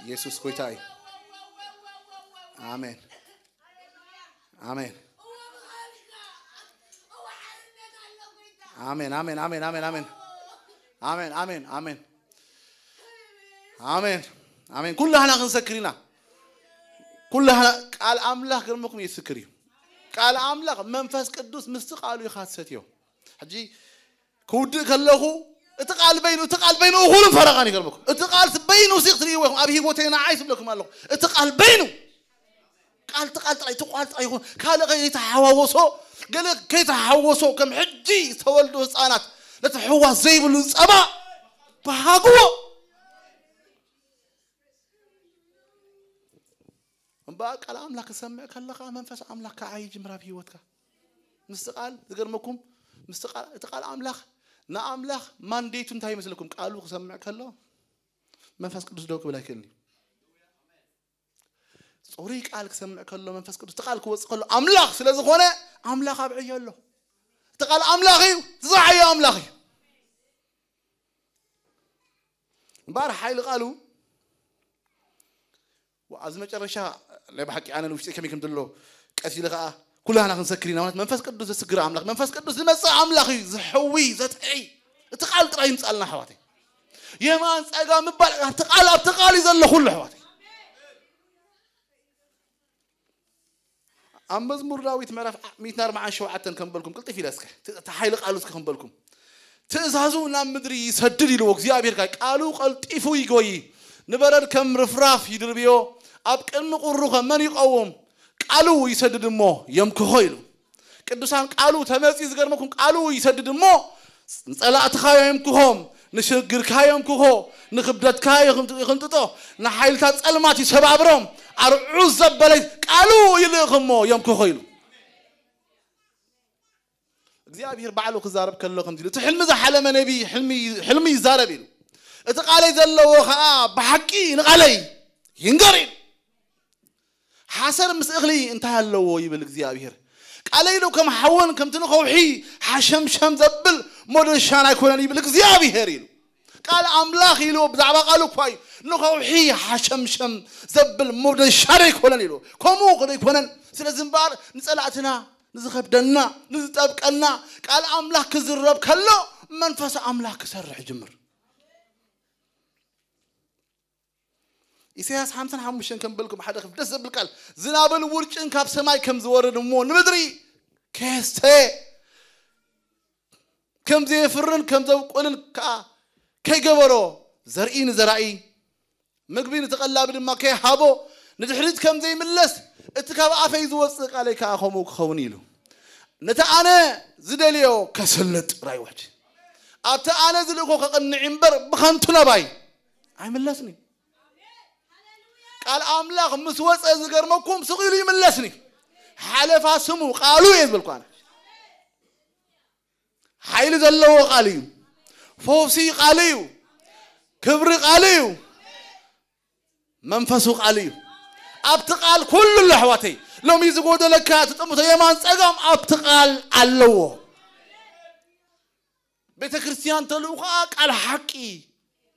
ኢየሱስ ጎይታ እዩ። ኣሜን ኣሜን። ኣሜን ኣሜን ኣሜን ኣሜን ኣሜን ኣሜን ኣሜን ኣሜን ኣሜን ኣሜን። ኩላህና ክንሰክር ኢና። ኩላህና ቃል ኣምላኽ ገርመኩም ይስክር እዩ። ቃል ኣምላኽ መንፈስ ቅዱስ ምስቲ ቃሉ ኢኻ ትሰትዮ። ሕጂ ክውድእ ከለኹ እቲ ቃል በይኑ እቲ ቃል በይኑ እኹልን ፈረቓን ይገርመኩም። እቲ ቃል በይኑ ሲ ክትርእይዎ ኢኹም። ኣብ ህይወተይ ንዓይ ስብለኩም ኣለኹ። እቲ ቃል በይኑ ቃል እቲ ቃል ጥራይ እቲ ቃል ጥራይ ይኹን። ካልእ ከይተሓዋወሶ ገለ ከይተሓወሶ ከም ሕጂ ዝተወልዱ ህፃናት ነቲ ሕዋስ ዘይብሉ ፀባ በሃግዎ። እምበኣር ቃል ኣምላኽ ክሰምዕ ከለኻ መንፈስ ኣምላኽ ከዓ ይጅምር ኣብ ህይወትካ። ምስቲ ቃል ዝገርመኩም ምስቲ ቃል እቲ ቃል ኣምላኽ ንኣምላኽ ማንዴቱ እንታይ ይመስለኩም? ቃሉ ክሰምዕ ከሎ መንፈስ ቅዱስ ደው ክብል ኣይክእልን እዩ። ፅሩይ ቃል ክሰምዕ ከሎ መንፈስ ቅዱስ እቲ ቃል ክወፅእ ከሎ ኣምላኽ ስለ ዝኾነ ኣምላኽ ኣብ ዕዮ ኣሎ። እቲ ቃል ኣምላኽ እዩ። ዝዓዮ ኣምላኽ እዩ። እምበኣር ሓይሊ ቃሉ ኣብዚ መጨረሻ ናይ ብሓቂ ኣነ ንውሽጢ ከመይ ከም ዘሎ ቀስ ኢለ ከዓ ኩላህና ክንሰክር ኢና። ማለት መንፈስ ቅዱስ ዘስግር ኣምላኽ መንፈስ ቅዱስ ዝመፅእ ኣምላኽ እዩ። ዝሕዊ ዘጥዒ እቲ ቃል ጥራይ ይምፃልና ኣሕዋተይ። የማን ፀጋ ምባል ኣብቲ ቃል ኣብቲ ቃል እዩ ዘሎ ኩሉ ኣሕዋተይ። ኣብ መዝሙር ዳዊት ምዕራፍ ሚእትን ኣርባዓን ሸውዓተን ከም በልኩም ቅልጥፍ ኢለ እስከ እቲ ሓይሊ ቃሉ እስከ ከም በልኩም ትእዛዙ ናብ ምድሪ ይሰድድ ኢልዎ እግዚኣብሔር ቃል ቃሉ ቀልጢፉ ይጎይ ንበረድ ከም ርፍራፍ ይድርብዮ ኣብ ቅድሚ ቁሩ ከ መን ይቀውም ቃሉ ይሰድድ እሞ የምክኾ ኢሉ ቅዱሳን ቃሉ ተመጺ ዝገርመኩም ቃሉ ይሰድድ እሞ ንጸላእትኻ የምክኾም ንሽግርካ የምክኾ ንክብደትካ ይኽንጥጦ ንሓይልታት ጸልማት ይሰባብሮም ኣርዑ ዘበለ ቃሉ ይልእኽ እሞ የምክኾ ኢሉ እግዚኣብሔር ባዕሉ ክዛረብ ከሎ ከምዚ ኢሉ እቲ ሕልሚ ዝሓለመ ነቢ ሕልሚ ይዛረብ ኢሉ እቲ ቃለይ ዘለዎ ከዓ ብሓቂ ንቃለይ ይንገር ኢሉ ሓሰር ምስ እኽሊ እንታይ ኣለዎ ይብል እግዚኣብሔር ቃለይ ዶ ከም ሓውን ከምቲ ንኸውሒ ሓሸምሸም ዘብል ሞደሻን ኣይኮነን ይብል እግዚኣብሔር ኢሉ ቃል ኣምላኽ ኢሉ ብዛዕባ ቃሉ እኳ እዩ ንኸውሒ ሓሸምሸም ዘብል ሞደሻ ዶ ኣይኮነን ኢሉ ከምኡ ዶ ኣይኮነን ስለዚ እምበኣር ንጸላእትና ንዝኸብደና ንዝጠብቀና ቃል ኣምላኽ ክዝረብ ከሎ መንፈስ ኣምላኽ ክሰርሕ ጅምር ኢሳያስ ሓምሳን ሓሙሽተን ከም በልኩም ሓደ ክፍ ደስ ዘብል ቃል ዝናብን ውርጭን ካብ ሰማይ ከም ዝወርድ እሞ ንምድሪ ከስተ ከም ዘየፍርን ከም ዘብቁልን ከዓ ከይገበሮ ዘርኢ ንዘራኢ ምግቢ ንተቐላቢ ድማ ከይሃቦ ንድሕሪት ከም ዘይምለስ እቲ ካብ ኣፈይ ዝወፅእ ቃለይ ከዓ ከምኡ ክኸውን ኢሉ ነቲ ኣነ ዝደልዮ ከስልጥ ጥራይ ውሕጂ ኣብቲ ኣነ ዝልእኮ ከቕንዕ እምበር ብኸንቱ ነባይ ኣይምለስን እዩ ቃል ኣምላኽ ምስ ወፀ ዝገርመኩም ስቕ ኢሉ ይምለስን እዩ ሓለፋ ስሙ ቃሉ እየ ዝበልኩ ኣነ ሓይሊ ዘለዎ ቃል እዩ ፈውሲ ቃል እዩ ክብሪ ቃል እዩ መንፈሱ ቃል እዩ ኣብቲ ቃል ኩሉ ኣሎ ኣሕዋተይ ሎሚ ዝጎደለካ ትጥምቶ የማን ፀጋም ኣብቲ ቃል ኣለዎ ቤተ ክርስቲያን ተልኡ ከዓ ቃል ሓቂ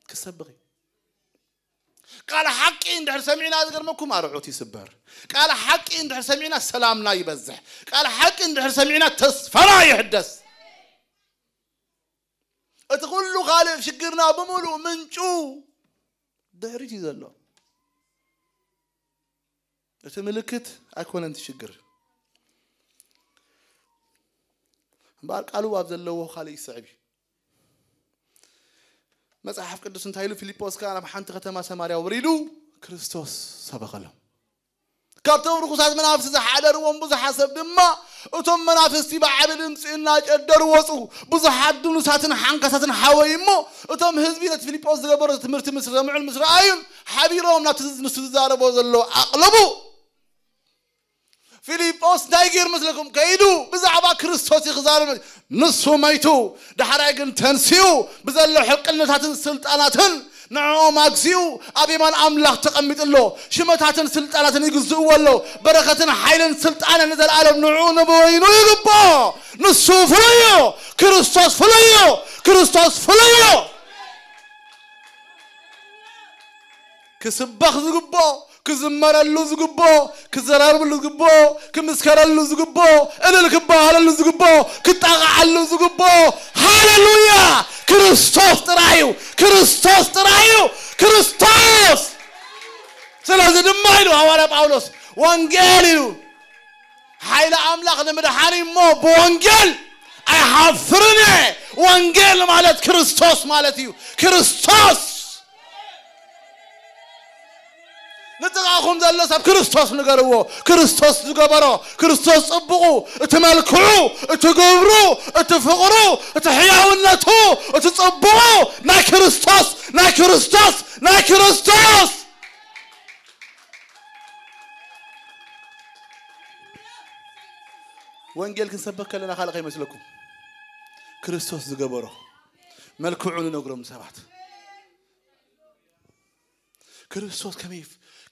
ክሰብኽ እዩ ቃል ሓቂ እንድሕር ሰሚዕና ዝገርመኩም ኣርዑት ይስበር ቃል ሓቂ እንድሕር ሰሚዕና ሰላምና ይበዝሕ ቃል ሓቂ እንድሕር ሰሚዕና ተስፋና ይሕደስ እቲ ኩሉ ካልእ ሽግርና ብምሉእ ምንጩ ድሕሪት እዩ ዘሎ እቲ ምልክት ኣይኮነን ትሽግር እምበኣር ቃሉ ኣብ ዘለዎ ካልእ ይስዕብ እዩ መጽሓፍ ቅዱስ እንታይ ኢሉ ፊልጶስ ከኣ ናብ ሓንቲ ከተማ ሰማርያ ወሪዱ ክርስቶስ ሰበኸሎም ካብቶም ርኩሳት መናፍስቲ ዝሓደርዎም ብዙሓት ሰብ ድማ እቶም መናፍስቲ ብዓቢ ድምፂ እናጨደሩ ወፁ ብዙሓት ድኑሳትን ሓንካሳትን ሓወዩ እሞ እቶም ህዝቢ ነቲ ፊልጶስ ዝገበሮ ትምህርቲ ምስ ሰምዑን ምስ ረኣዩን ሓቢሮም ናብቲ ንሱ ዝዛረቦ ዘሎ ኣቕለቡ ፊልጶስ እንታይ ገይር መስለኩም ከይዱ ብዛዕባ ክርስቶስ እዩ ክዛረብ ንሱ መይቱ ዳሕራይ ግን ተንሲኡ ብዘሎ ሕቅነታትን ስልጣናትን ንዕኦም ኣግዚኡ ኣብ የማን ኣምላኽ ተቐሚጡ ኣሎ ሽመታትን ስልጣናትን ይግዝእዎ ኣሎ በረኸትን ሓይልን ስልጣንን ንዘለኣለም ንዕኡ ንበይኑ ይግብኦ ንሱ ፍሉይ እዩ ክርስቶስ ፍሉይ እዩ ክርስቶስ ፍሉይ እዩ ክስበኽ ዝግብኦ ክዝመረሉ ዝግብኦ ክዘራርብሉ ዝግብኦ ክምስከረሉ ዝግብኦ እልል ክበሃለሉ ዝግብኦ ክጣቕዓሉ ዝግብኦ ሃሌሉያ! ክርስቶስ ጥራይ እዩ። ክርስቶስ ጥራይ እዩ። ክርስቶስ። ስለዚ ድማ ኢሉ ሃዋርያ ጳውሎስ፣ ወንጌል ኢሉ ሓይሊ ኣምላኽ ንምድሓን እዩ እሞ፣ ብወንጌል ኣይሓፍርን እየ። ወንጌል ማለት ክርስቶስ ማለት እዩ። ክርስቶስ። ንጥቓኹም ዘሎ ሰብ ክርስቶስ ንገርዎ። ክርስቶስ ዝገበሮ፣ ክርስቶስ ጽቡቑ፣ እቲ መልክዑ፣ እቲ ግብሩ፣ እቲ ፍቕሩ፣ እቲ ሕያውነቱ፣ እቲ ጽቡቑ፣ ናይ ክርስቶስ፣ ናይ ክርስቶስ፣ ናይ ክርስቶስ። ወንጌል ክንሰበክ ከለና ካልእ ከይመስለኩም፣ ክርስቶስ ዝገበሮ፣ መልክዑ ንነግሮም ሰባት። ክርስቶስ ከመይ፣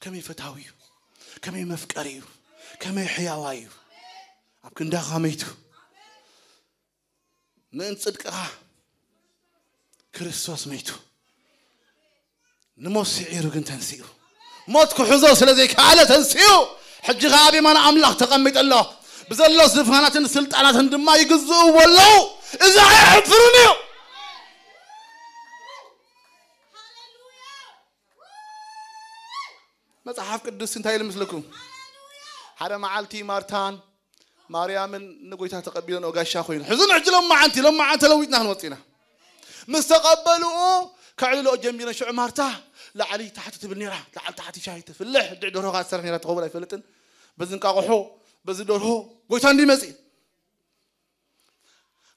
ከመይ ፈታዊ እዩ፣ ከመይ መፍቀሪ እዩ፣ ከመይ ሕያዋይ እዩ። ኣብ ክንዳኻ መይቱ፣ ምእን ጽድቅኻ ክርስቶስ መይቱ። ንሞት ስዒሩ ግን ተንሲኡ። ሞት ክሕዞ ስለ ዘይከኣለ ተንሲኡ። ሕጂ ኸኣ ኣብ የማን ኣምላኽ ተቐሚጡ ኣሎ። ብዘሎ ዝፋናትን ስልጣናትን ድማ ይግዝእዎ ኣለዉ። እዚ ኣየሕፍርን እዩ። መጽሓፍ ቅዱስ እንታይ ኢሉ ምስልኩም? ሓደ መዓልቲ ማርታን ማርያምን ንጎይታ ተቐቢለንኦ ጋሻ ኮይኑ። ሕዚ ንሕጂ ሎማዓንቲ፣ ሎማዓንቲ ተለዊጥና ክንወጽእ ኢና። ምስ ተቐበልኦ ከዕልልኦ ጀሚረን። ሽዑ ማርታ ላዕሊ ታሕቲ ትብል ነይራ። ላዕሊ ታሕቲ ሻሂ ትፍልሕ፣ ድዕ ደርሆ ከኣ ትሰርሕ ነይራ፣ ትኸውን ኣይፈልጥን። በዚ እንቃቑሖ፣ በዚ ደርሆ፣ ጎይታ እንዲ መጺእ።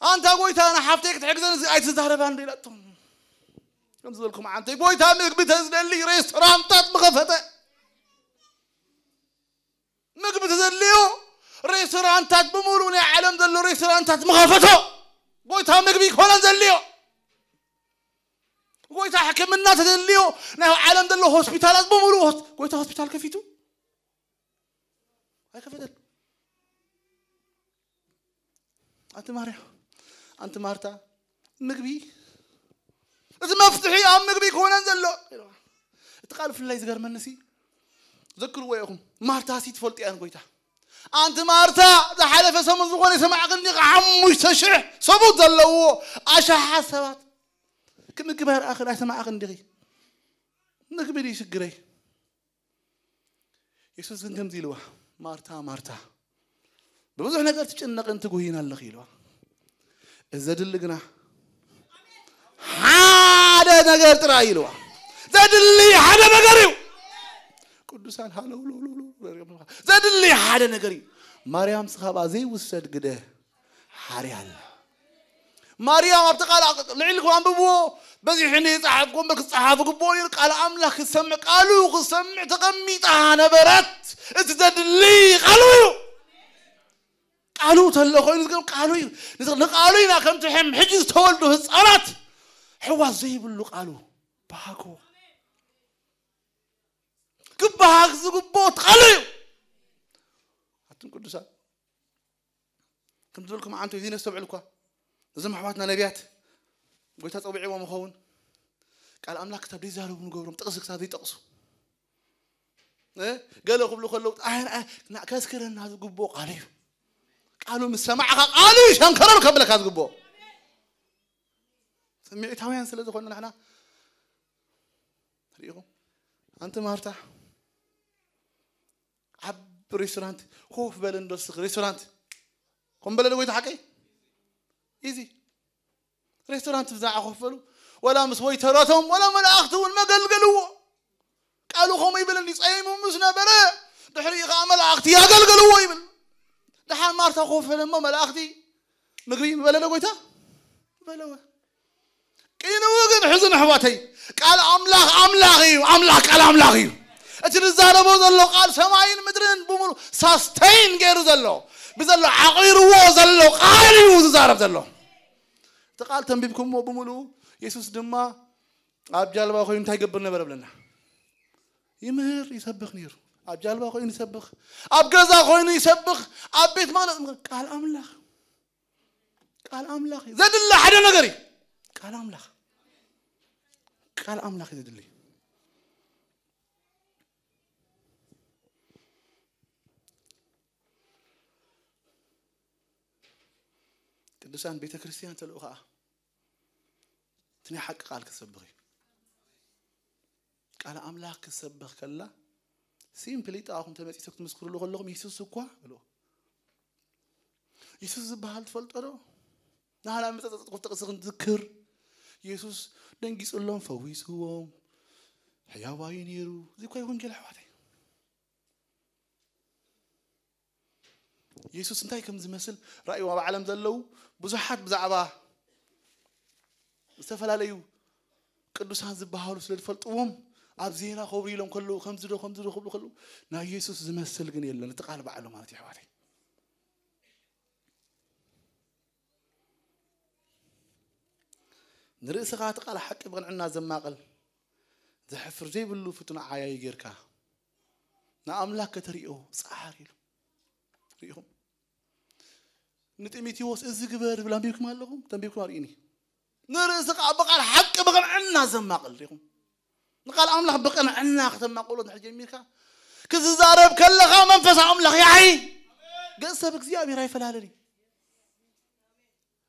ኣንታ ጎይታ ንሓፍተይ ክትሕግዘን እዚ ኣይትዛረባን ዶ ኢላቶ። ከም ዝበልኩም ዓንተይ፣ ጎይታ ምግቢ ተዝደሊ ሬስቶራንታት ምኸፈተ። ምግቢ ተዘድልዮ ሬስቶራንታት ብምሉእ ናይ ዓለም ዘሎ ሬስቶራንታት ምኸፈቶ። ጎይታ ምግቢ ይኮነን ዘድልዮ። ጎይታ ሕክምና ተዘድልዮ ናይ ዓለም ዘሎ ሆስፒታላት ብምሉእ ሆስ-፣ ጎይታ ሆስፒታል ከፊቱ ኣይከፈተን። ኣንቲ ማርያም፣ ኣንቲ ማርታ፣ ምግቢ፣ እቲ መፍትሒ ኣብ ምግቢ ክኾነን ዘሎ። እቲ ቃል ብፍላይ ዝገርመኒ ሲ፣ ዘክርዎ ኢኹም፣ ማርታ ሲ ትፈልጡ እያ ንጎይታ። ኣንቲ ማርታ፣ ዝሓለፈ ሰሙን ዝኾነ ይሰማዕክን ዲኻ? ሓሙሽተ ሽሕ ሰብኡት ዘለውዎ ኣሽሓት ሰባት ክምግብ ኣይረኣኽን፣ ኣይሰማዕክን ዲኺ? ምግቢ ድዩ ሽግረይ? የሱስ ግን ከምዚ ኢልዋ፣ ማርታ፣ ማርታ፣ ብብዙሕ ነገር ትጭነቕን ትጉህይን ኣለኺ ኢልዋ። እዚ ዘድሊ ግና ሓደ ነገር ጥራይ ኢልዋ። ዘድሊ ሓደ ነገር እዩ። ቅዱሳን ሃለውለውለውለው ዘድሊ ሓደ ነገር እዩ። ማርያም ስኻባ ዘይውሰድ ግደ ሓርያ ኣላ። ማርያም ኣብቲ ቃል ልዕሊ ክም ኣንብብዎ በዚሕ እንደ ዝጸሓፍኩ እምበር ክጸሓፍ ግብኦ ነይሩ። ቃል ኣምላኽ ክትሰምዕ፣ ቃሉ ክትሰምዕ ተቐሚጣ ነበረት። እቲ ዘድሊ ቃሉ እዩ። ቃሉ ተሎ ኮይኑ ዝገርም ቃሉ እዩ። ንዚ-፣ ንቃሉ ኢና ከምቲ ሕም-፣ ሕጂ ዝተወልዱ ህፃናት ሕዋስ ዘይብሉ ቃሉ በሃግዎ። ክበሃግ ዝግብኦ እቲ ቃሉ እዩ። ኣቱም ቅዱሳን፣ ከም ዝበልኩም ዓንቶ እዚ ነስተውዕል እኳ። እዞም ኣሕዋትና ነቢያት፣ ጎይታ ጸዊዕዎም ይኸውን። ቃል ኣምላኽ ክሳብ ዘይዛረቡ ንገብሮም፣ ጥቕሲ ክሳብ ዘይጠቕሱ። እ? ገለ ክብሉ ከለዉ፣ ኣይ፣ ኣይ፣ ና-፣ ከስክረና ዝግብኦ ቃሉ እዩ። ቃሉ ምስ ሰማዕካ፣ ቃሉ እዩ ሸንከረር ከብለካ ዝግብኦ። ስምዒታውያን ስለ ዝኾንና ንሕና፣ ርኢኹም? ኣንቲ ማርታ፣ ኣብ ሬስቶራንት ኮፍ በል እንዶ እስኺ፣ ሬስቶራንት። ኮም በለ ዶ ጎይታ ሓቀይ? ኢዚ። ሬስቶራንት ብዛዕባ ኮፍ በሉ። ወላ ምስ ወይተራቶም፣ ወላ መላእኽቲ እውን መገልገልዎ። ቃሉ ከምኡ ይብል እንዲ ጸይሙ ምስ ነበረ፣ ድሕሪኡ ኸዓ መላእኽቲ ያገልገልዎ ይብል። ደሓን ማርታ ኮፍ በለ እሞ መላእኽቲ ምግቢ በለ ዶ ጎይታ? በለወ። ቂንኡ ግን ሕዝን ኣሕዋተይ፣ ቃል ኣምላኽ ኣምላኽ እዩ። ኣምላኽ ቃል ኣምላኽ እዩ። እቲ ዝዛረቦ ዘሎ ቃል ሰማይን ምድርን ብምሉ ሳስተይን ገይሩ ዘሎ፣ ብዘሎ ዓቒርዎ ዘሎ ቃል እዩ ዝዛረብ ዘሎ። እቲ ቃል ተንቢብኩምዎ ብምሉ፣ የሱስ ድማ ኣብ ጃልባ ኮይኑ እንታይ ይገብር ነበረ ብለና? ይምህር፣ ይሰብኽ ነይሩ። ኣብ ጃልባ ኮይኑ ይሰብኽ፣ ኣብ ገዛ ኮይኑ ይሰብኽ፣ ኣብ ቤት መቕደስ ቃል ኣምላኽ፣ ቃል ኣምላኽ እዩ ዘድሊ። ሓደ ነገር እዩ ቃል ኣምላኽ፣ ቃል ኣምላኽ እዩ ዘድሊ። ቅዱሳን ቤተ ክርስቲያን ተልእኾኣ እቲ ናይ ሓቂ ቃል ክሰብኽ እዩ። ቃል ኣምላኽ ክሰብኽ ከላ ሲምፕሊ ጥቓኹም ተመጺእኩም ክትምስክሩሉ ከለኹም የሱስ እኳ በልዎ። የሱስ ዝበሃል ትፈልጦ ዶ? ናህና መጸጸጽ ጥቕሲ ክንዝክር የሱስ ደንጊጹሎም ፈዊስዎም ሕያዋዩ ነይሩ። እዚ እኳ ወንጌል ኣሕዋተይ። የሱስ እንታይ ከም ዝመስል ራእይዎ ኣብ ዓለም ዘለዉ ብዙሓት ብዛዕባ ዝተፈላለዩ ቅዱሳን ዝበሃሉ ስለ ዝፈልጥዎም ኣብ ዜና ኮብሪ ኢሎም ከለዉ ከምዚ ዶ ከምዚ ዶ ክብሉ ከለዉ ናይ የሱስ ዝመስል ግን የለን። እቲ ቃል ባዕሉ ማለት እዩ ኣሕዋተይ። ንርእስኻ እቲ ቃል ሓቂ ብቕንዕና ዘማቕል ዘሕፍር ዘይብሉ ፍቱን ዓያዩ ጌርካ ንኣምላክ ከተርእዮ ጻሓር ኢሉ ርኢኹም። ንጢሞቴዎስ እዚ ግበር ዝብል ኣንቢብኩም ኣለኹም? ተንቢብኩም ኣርእኒ። ንርእስኻ ብቓል ሓቂ ብቕንዕና ዘማቕል ርኢኹም። ንቓል ኣምላኽ ብቕንዕና ከተማቕሎ እንድሕር ጀሚርካ ክትዛረብ ከለኻ መንፈስ ኣምላኽ ይዓይ። ገጽ ሰብ እግዚኣብሔር ኣይፈላለን እዩ።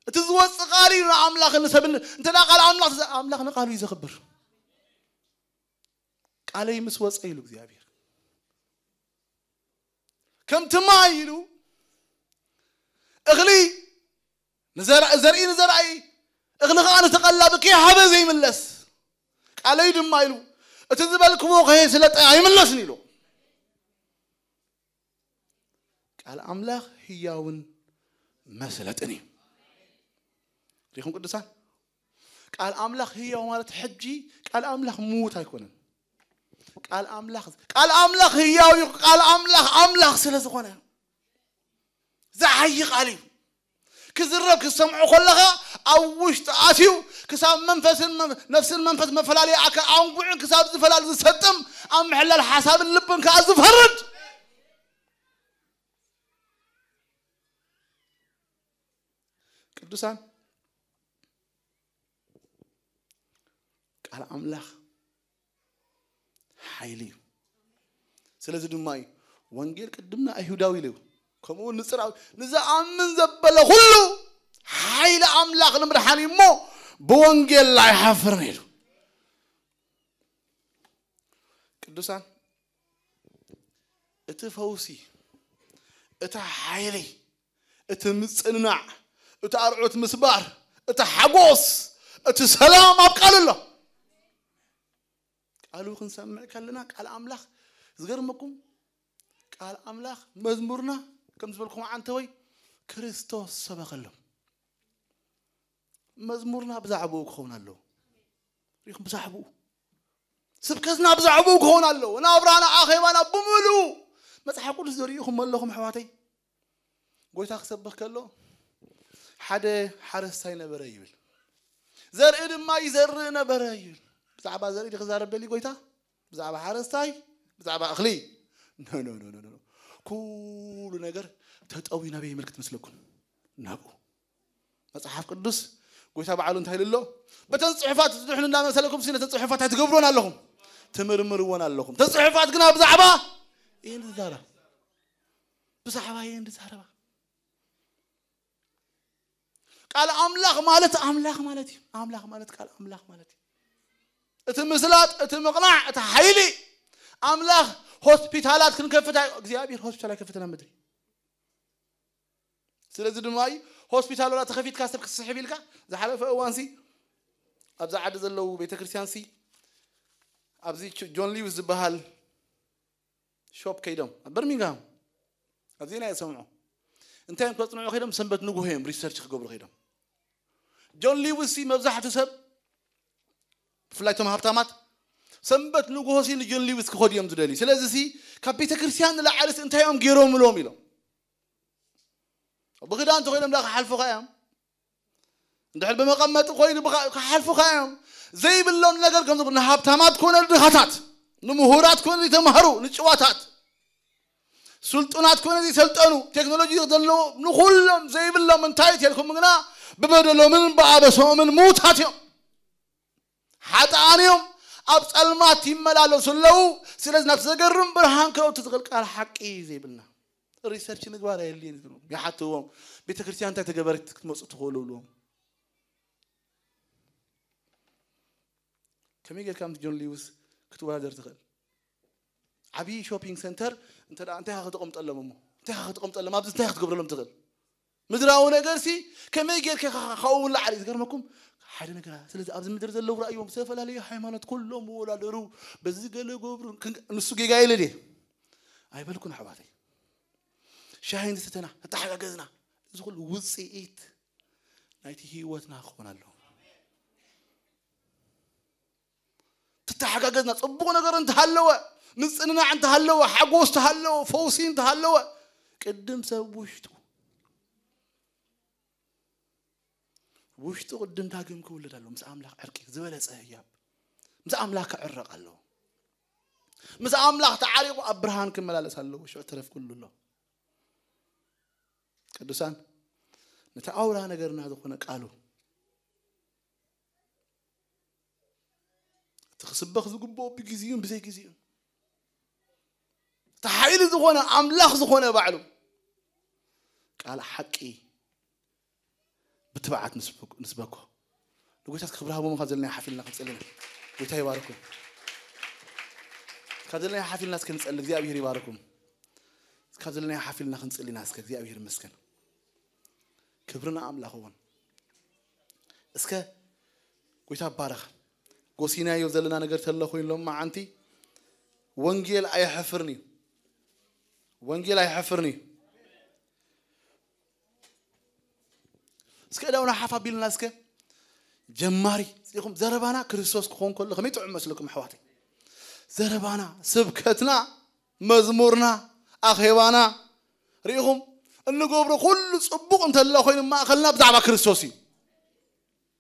እቲ ዝወጽእ ቃል እዩ ንኣምላኽ ንሰብን እንተ ደኣ ቃል ኣምላኽ ኣምላኽ ንቃሉ እዩ ዘኽብር። ቃለይ ምስ ወጸ ኢሉ እግዚኣብሔር ከምቲ ማይ ኢሉ እኽሊ ንዘርእ ዘርኢ ንዘርኣይ እኽሊ ከዓ ንተቐላ ብከይሃበ ዘይምለስ ቃለይ ድማ ኢሉ እቲ ዝበልክዎ ከየስለጠ ኣይምለስን ኢሉ። ቃል ኣምላኽ ህያውን መስለጥን እዩ። ሪኹም ቅዱሳን፣ ቃል ኣምላኽ ህያው ማለት ሕጂ ቃል ኣምላኽ ምዉት ኣይኮነን። ቃል ኣምላኽ ቃል ኣምላኽ ህያው እዩ። ቃል ኣምላኽ ኣምላኽ ስለ ዝኾነ ዝዓይ ቃል እዩ። ክዝረብ ክትሰምዖ ከለኻ ኣብ ውሽጢ ኣትዩ ክሳብ መንፈስን መ- ነፍስን መንፈስ መፈላለያ ኣካ ኣንጉዕን ክሳብ ዝፈላል ዝሰጥም ኣብ ምሕላል ሓሳብን ልብን ከዓ ዝፈርድ ቅዱሳን ቃል ኣምላኽ ሓይሊ እዩ። ስለዚ ድማ እዩ ወንጌል ቅድም ንኣይሁዳዊ ኢሉ ከምኡ እውን ንጽራዊ ንዝኣምን ዘበለ ኩሉ ሓይሊ ኣምላኽ ንምድሓን እዩ እሞ ብወንጌል ኣይሓፍርን ኢሉ። ቅዱሳን እቲ ፈውሲ እቲ ሓይሊ እቲ ምጽንናዕ እቲ ኣርዑት ምስባር እቲ ሓጎስ እቲ ሰላም ኣብ ቃል ኣሎ። ቃሉ ክንሰምዕ ከለና ቃል ኣምላኽ ዝገርመኩም ቃል ኣምላኽ መዝሙርና ከም ዝበልኩም ዓንተወይ ክርስቶስ ሰበኸሎም። መዝሙርና ብዛዕባኡ ክኸውን ኣለዎ። ሪኹም ብዛዕባኡ ስብከትና ብዛዕባኡ ክኸውን ኣለዎ። ናብራና ኣኼባና ብምሉኡ መጽሓፍ ቅዱስ ዘርእኹም ኣለኹም ኣሕዋተይ። ጎይታ ክሰብኽ ከሎ ሓደ ሓረስታይ ነበረ ይብል። ዘርኢ ድማ ይዘርእ ነበረ ይብል። ብዛዕባ ዘርኢ ክዛረብ ደሊ ጎይታ ብዛዕባ ሓረስታይ ብዛዕባ እኽሊ ኩሉ ነገር ተጠዊ ናበይ ይምልክት መስለኩም? ናብኡ መጽሓፍ ቅዱስ ጎይታ ባዕሉ እንታይ ኢሉ ኣሎ? በተን ጽሑፋት ትድሕኑ እንዳመሰለኩም ሲ ነተን ጽሑፋት ኣይትገብርዎን ኣለኹም ትምርምርዎን ኣለኹም። ተን ጽሑፋት ግና ብዛዕባ ይህን ዝዛረብ ብዛዕባ ይህን ዝዛረባ ቃል ኣምላኽ ማለት ኣምላኽ ማለት እዩ። ኣምላኽ ማለት ቃል ኣምላኽ ማለት እዩ። እቲ ምስላጥ እቲ ምቕናዕ እቲ ሓይሊ ኣምላኽ ሆስፒታላት ክንከፍት ኣይ- እግዚኣብሔር ሆስፒታል ኣይከፍትና ምድሪ ስለዚ ድማ እዩ ሆስፒታል ወላ ተኸፊትካ ሰብ ክስሕብ ኢልካ ዝሓለፈ እዋንሲ ኣብዚ ዓዲ ዘለዉ ቤተክርስትያንሲ ኣብዚ ጆን ሊውስ ዝበሃል ሾፕ ከይዶም ኣብ በርሚንግሃም ኣብ ዜና የሰምዑ እንታይ እዮም ከፅንዑ ከይዶም ሰንበት ንጉሆ እዮም ሪሰርች ክገብሩ ከይዶም ጆን ሊውስ መብዛሕቱ ሰብ ብፍላይ ቶም ሃብታማት ሰንበት ንጉሆ ሲ ንጆን ሊውስ ክኸዱ እዮም ዝደልዩ ስለዚ ሲ ካብ ቤተክርስትያን ንላዕልስ እንታይ እዮም ገይሮምሎም ኢሎም ብክዳን ተኮይኖም ዳ ክሓልፉኻ እዮም እንድሕር ብመቐመጢ ኮይኑ ክሓልፉኻ እዮም ዘይብሎም ነገር ከም ንሃብታማት ኮነ ድኻታት ንምሁራት ኮነ ዝተማህሩ ንጭዋታት ስልጡናት ኮነ ዝሰልጠኑ ቴክኖሎጂ ዘለዎ ንኩሎም ዘይብሎም እንታይ ተልኩም ግና ብበደሎምን ብኣበሶምን ምውታት እዮም ሓጥኣን እዮም ኣብ ጸልማት ይመላለሱ ኣለዉ ስለዚ ናብ ዘገርም ብርሃን ክረውቲ ዝኽእል ቃል ሓቂ ዘይብልና ሪሰርች ምግባር ኣየድልየን ይብሉ ይሓትዎም ቤተ ክርስቲያን እንታይ ተገበረት ክትመፁ ትኽእሉ ብልዎም ከመይ ጌርካ ምስ ጆን ሊውስ ክትወዳደር ትኽእል? ዓብዪ ሾፒንግ ሰንተር እንተ ደኣ እንታይ ኢኻ ከተቐምጠሎም እሞ እንታይ ኢኻ ከተቐምጠሎም ኣብዚ እንታይ ኢኻ ክትገብረሎም ትኽእል? ምድራዊ ነገር ሲ ከመይ ጌርካ ኢኻ ካብኡ ንላዕሊ ዝገርመኩም ሓደ ነገር። ስለዚ ኣብዚ ምድሪ ዘለዉ ራእዮም ዝተፈላለዩ ሃይማኖት ኩሎም ወዳደሩ በዚ ገለ ገብሩ። ንሱ ጌጋ ኢለ ድየ? ኣይበልኩን ኣሕዋተይ። ሻሂ ንስተና ተተሓጋገዝና እዚ ኩሉ ውፅኢት ናይቲ ህይወትና ክኾን ኣለዎ። ተተሓጋገዝና ጽቡቕ ነገር እንተሃለወ፣ ምጽንናዕ እንተሃለወ፣ ሓጎስ እንተሃለወ፣ ፈውሲ እንተሃለወ ቅድም ሰብ ውሽጡ ውሽጡ ቅድም ዳግም ክውለድ ኣለዎ። ምስ ኣምላኽ ዕርቂ ዝበለጸ ህያብ ምስ ኣምላኽ ክዕረቕ ኣለዎ። ምስ ኣምላኽ ተዓሪቑ ኣብ ብርሃን ክመላለስ ኣለዎ። ሽዑ ተረፍ ኩሉ ኣሎ። ቅዱሳን ነቲ ኣውራ ነገርና ዝኾነ ቃሉ እቲ ክስበኽ ዝግብኦ ብግዜኡን ብዘይ ግዜኡን እቲ ሓይሊ ዝኾነ ኣምላኽ ዝኾነ ባዕሉ ቃል ሓቂ ብትብዓት ንስበኮ ንጎይታት ክብሪ ሃቦም ካብ ዘለና ሓፊልና ክንፅልና ጎይታ ይባርኩም ካብ ዘለና ሓፊልና እስከ ንፀሊ እግዚኣብሔር ይባርኩም ካብ ዘለና ሓፊልና ክንፅልና እስከ እግዚኣብሔር ይመስገን ክብርና ኣምላኽ እውን እስከ ጎይታ ባረኽ ጎሲናዮ ዘለና ነገር ተሎ ኮይኑ ሎም መዓንቲ ወንጌል ኣይሐፍርን እዩ ወንጌል ኣይሐፍርን እዩ እስከ ዳውና ሓፍ ኣቢልና እስከ ጀማሪ ኢኹም ዘረባና ክርስቶስ ክኾን ከሎ ከመይ ጥዑም መስለኩም ኣሕዋተይ ዘረባና ስብከትና መዝሙርና ኣኼባና ርኢኹም እንገብሮ ኩሉ ፅቡቕ እንተሎ ኮይኑ ማእኸልና ብዛዕባ ክርስቶስ እዩ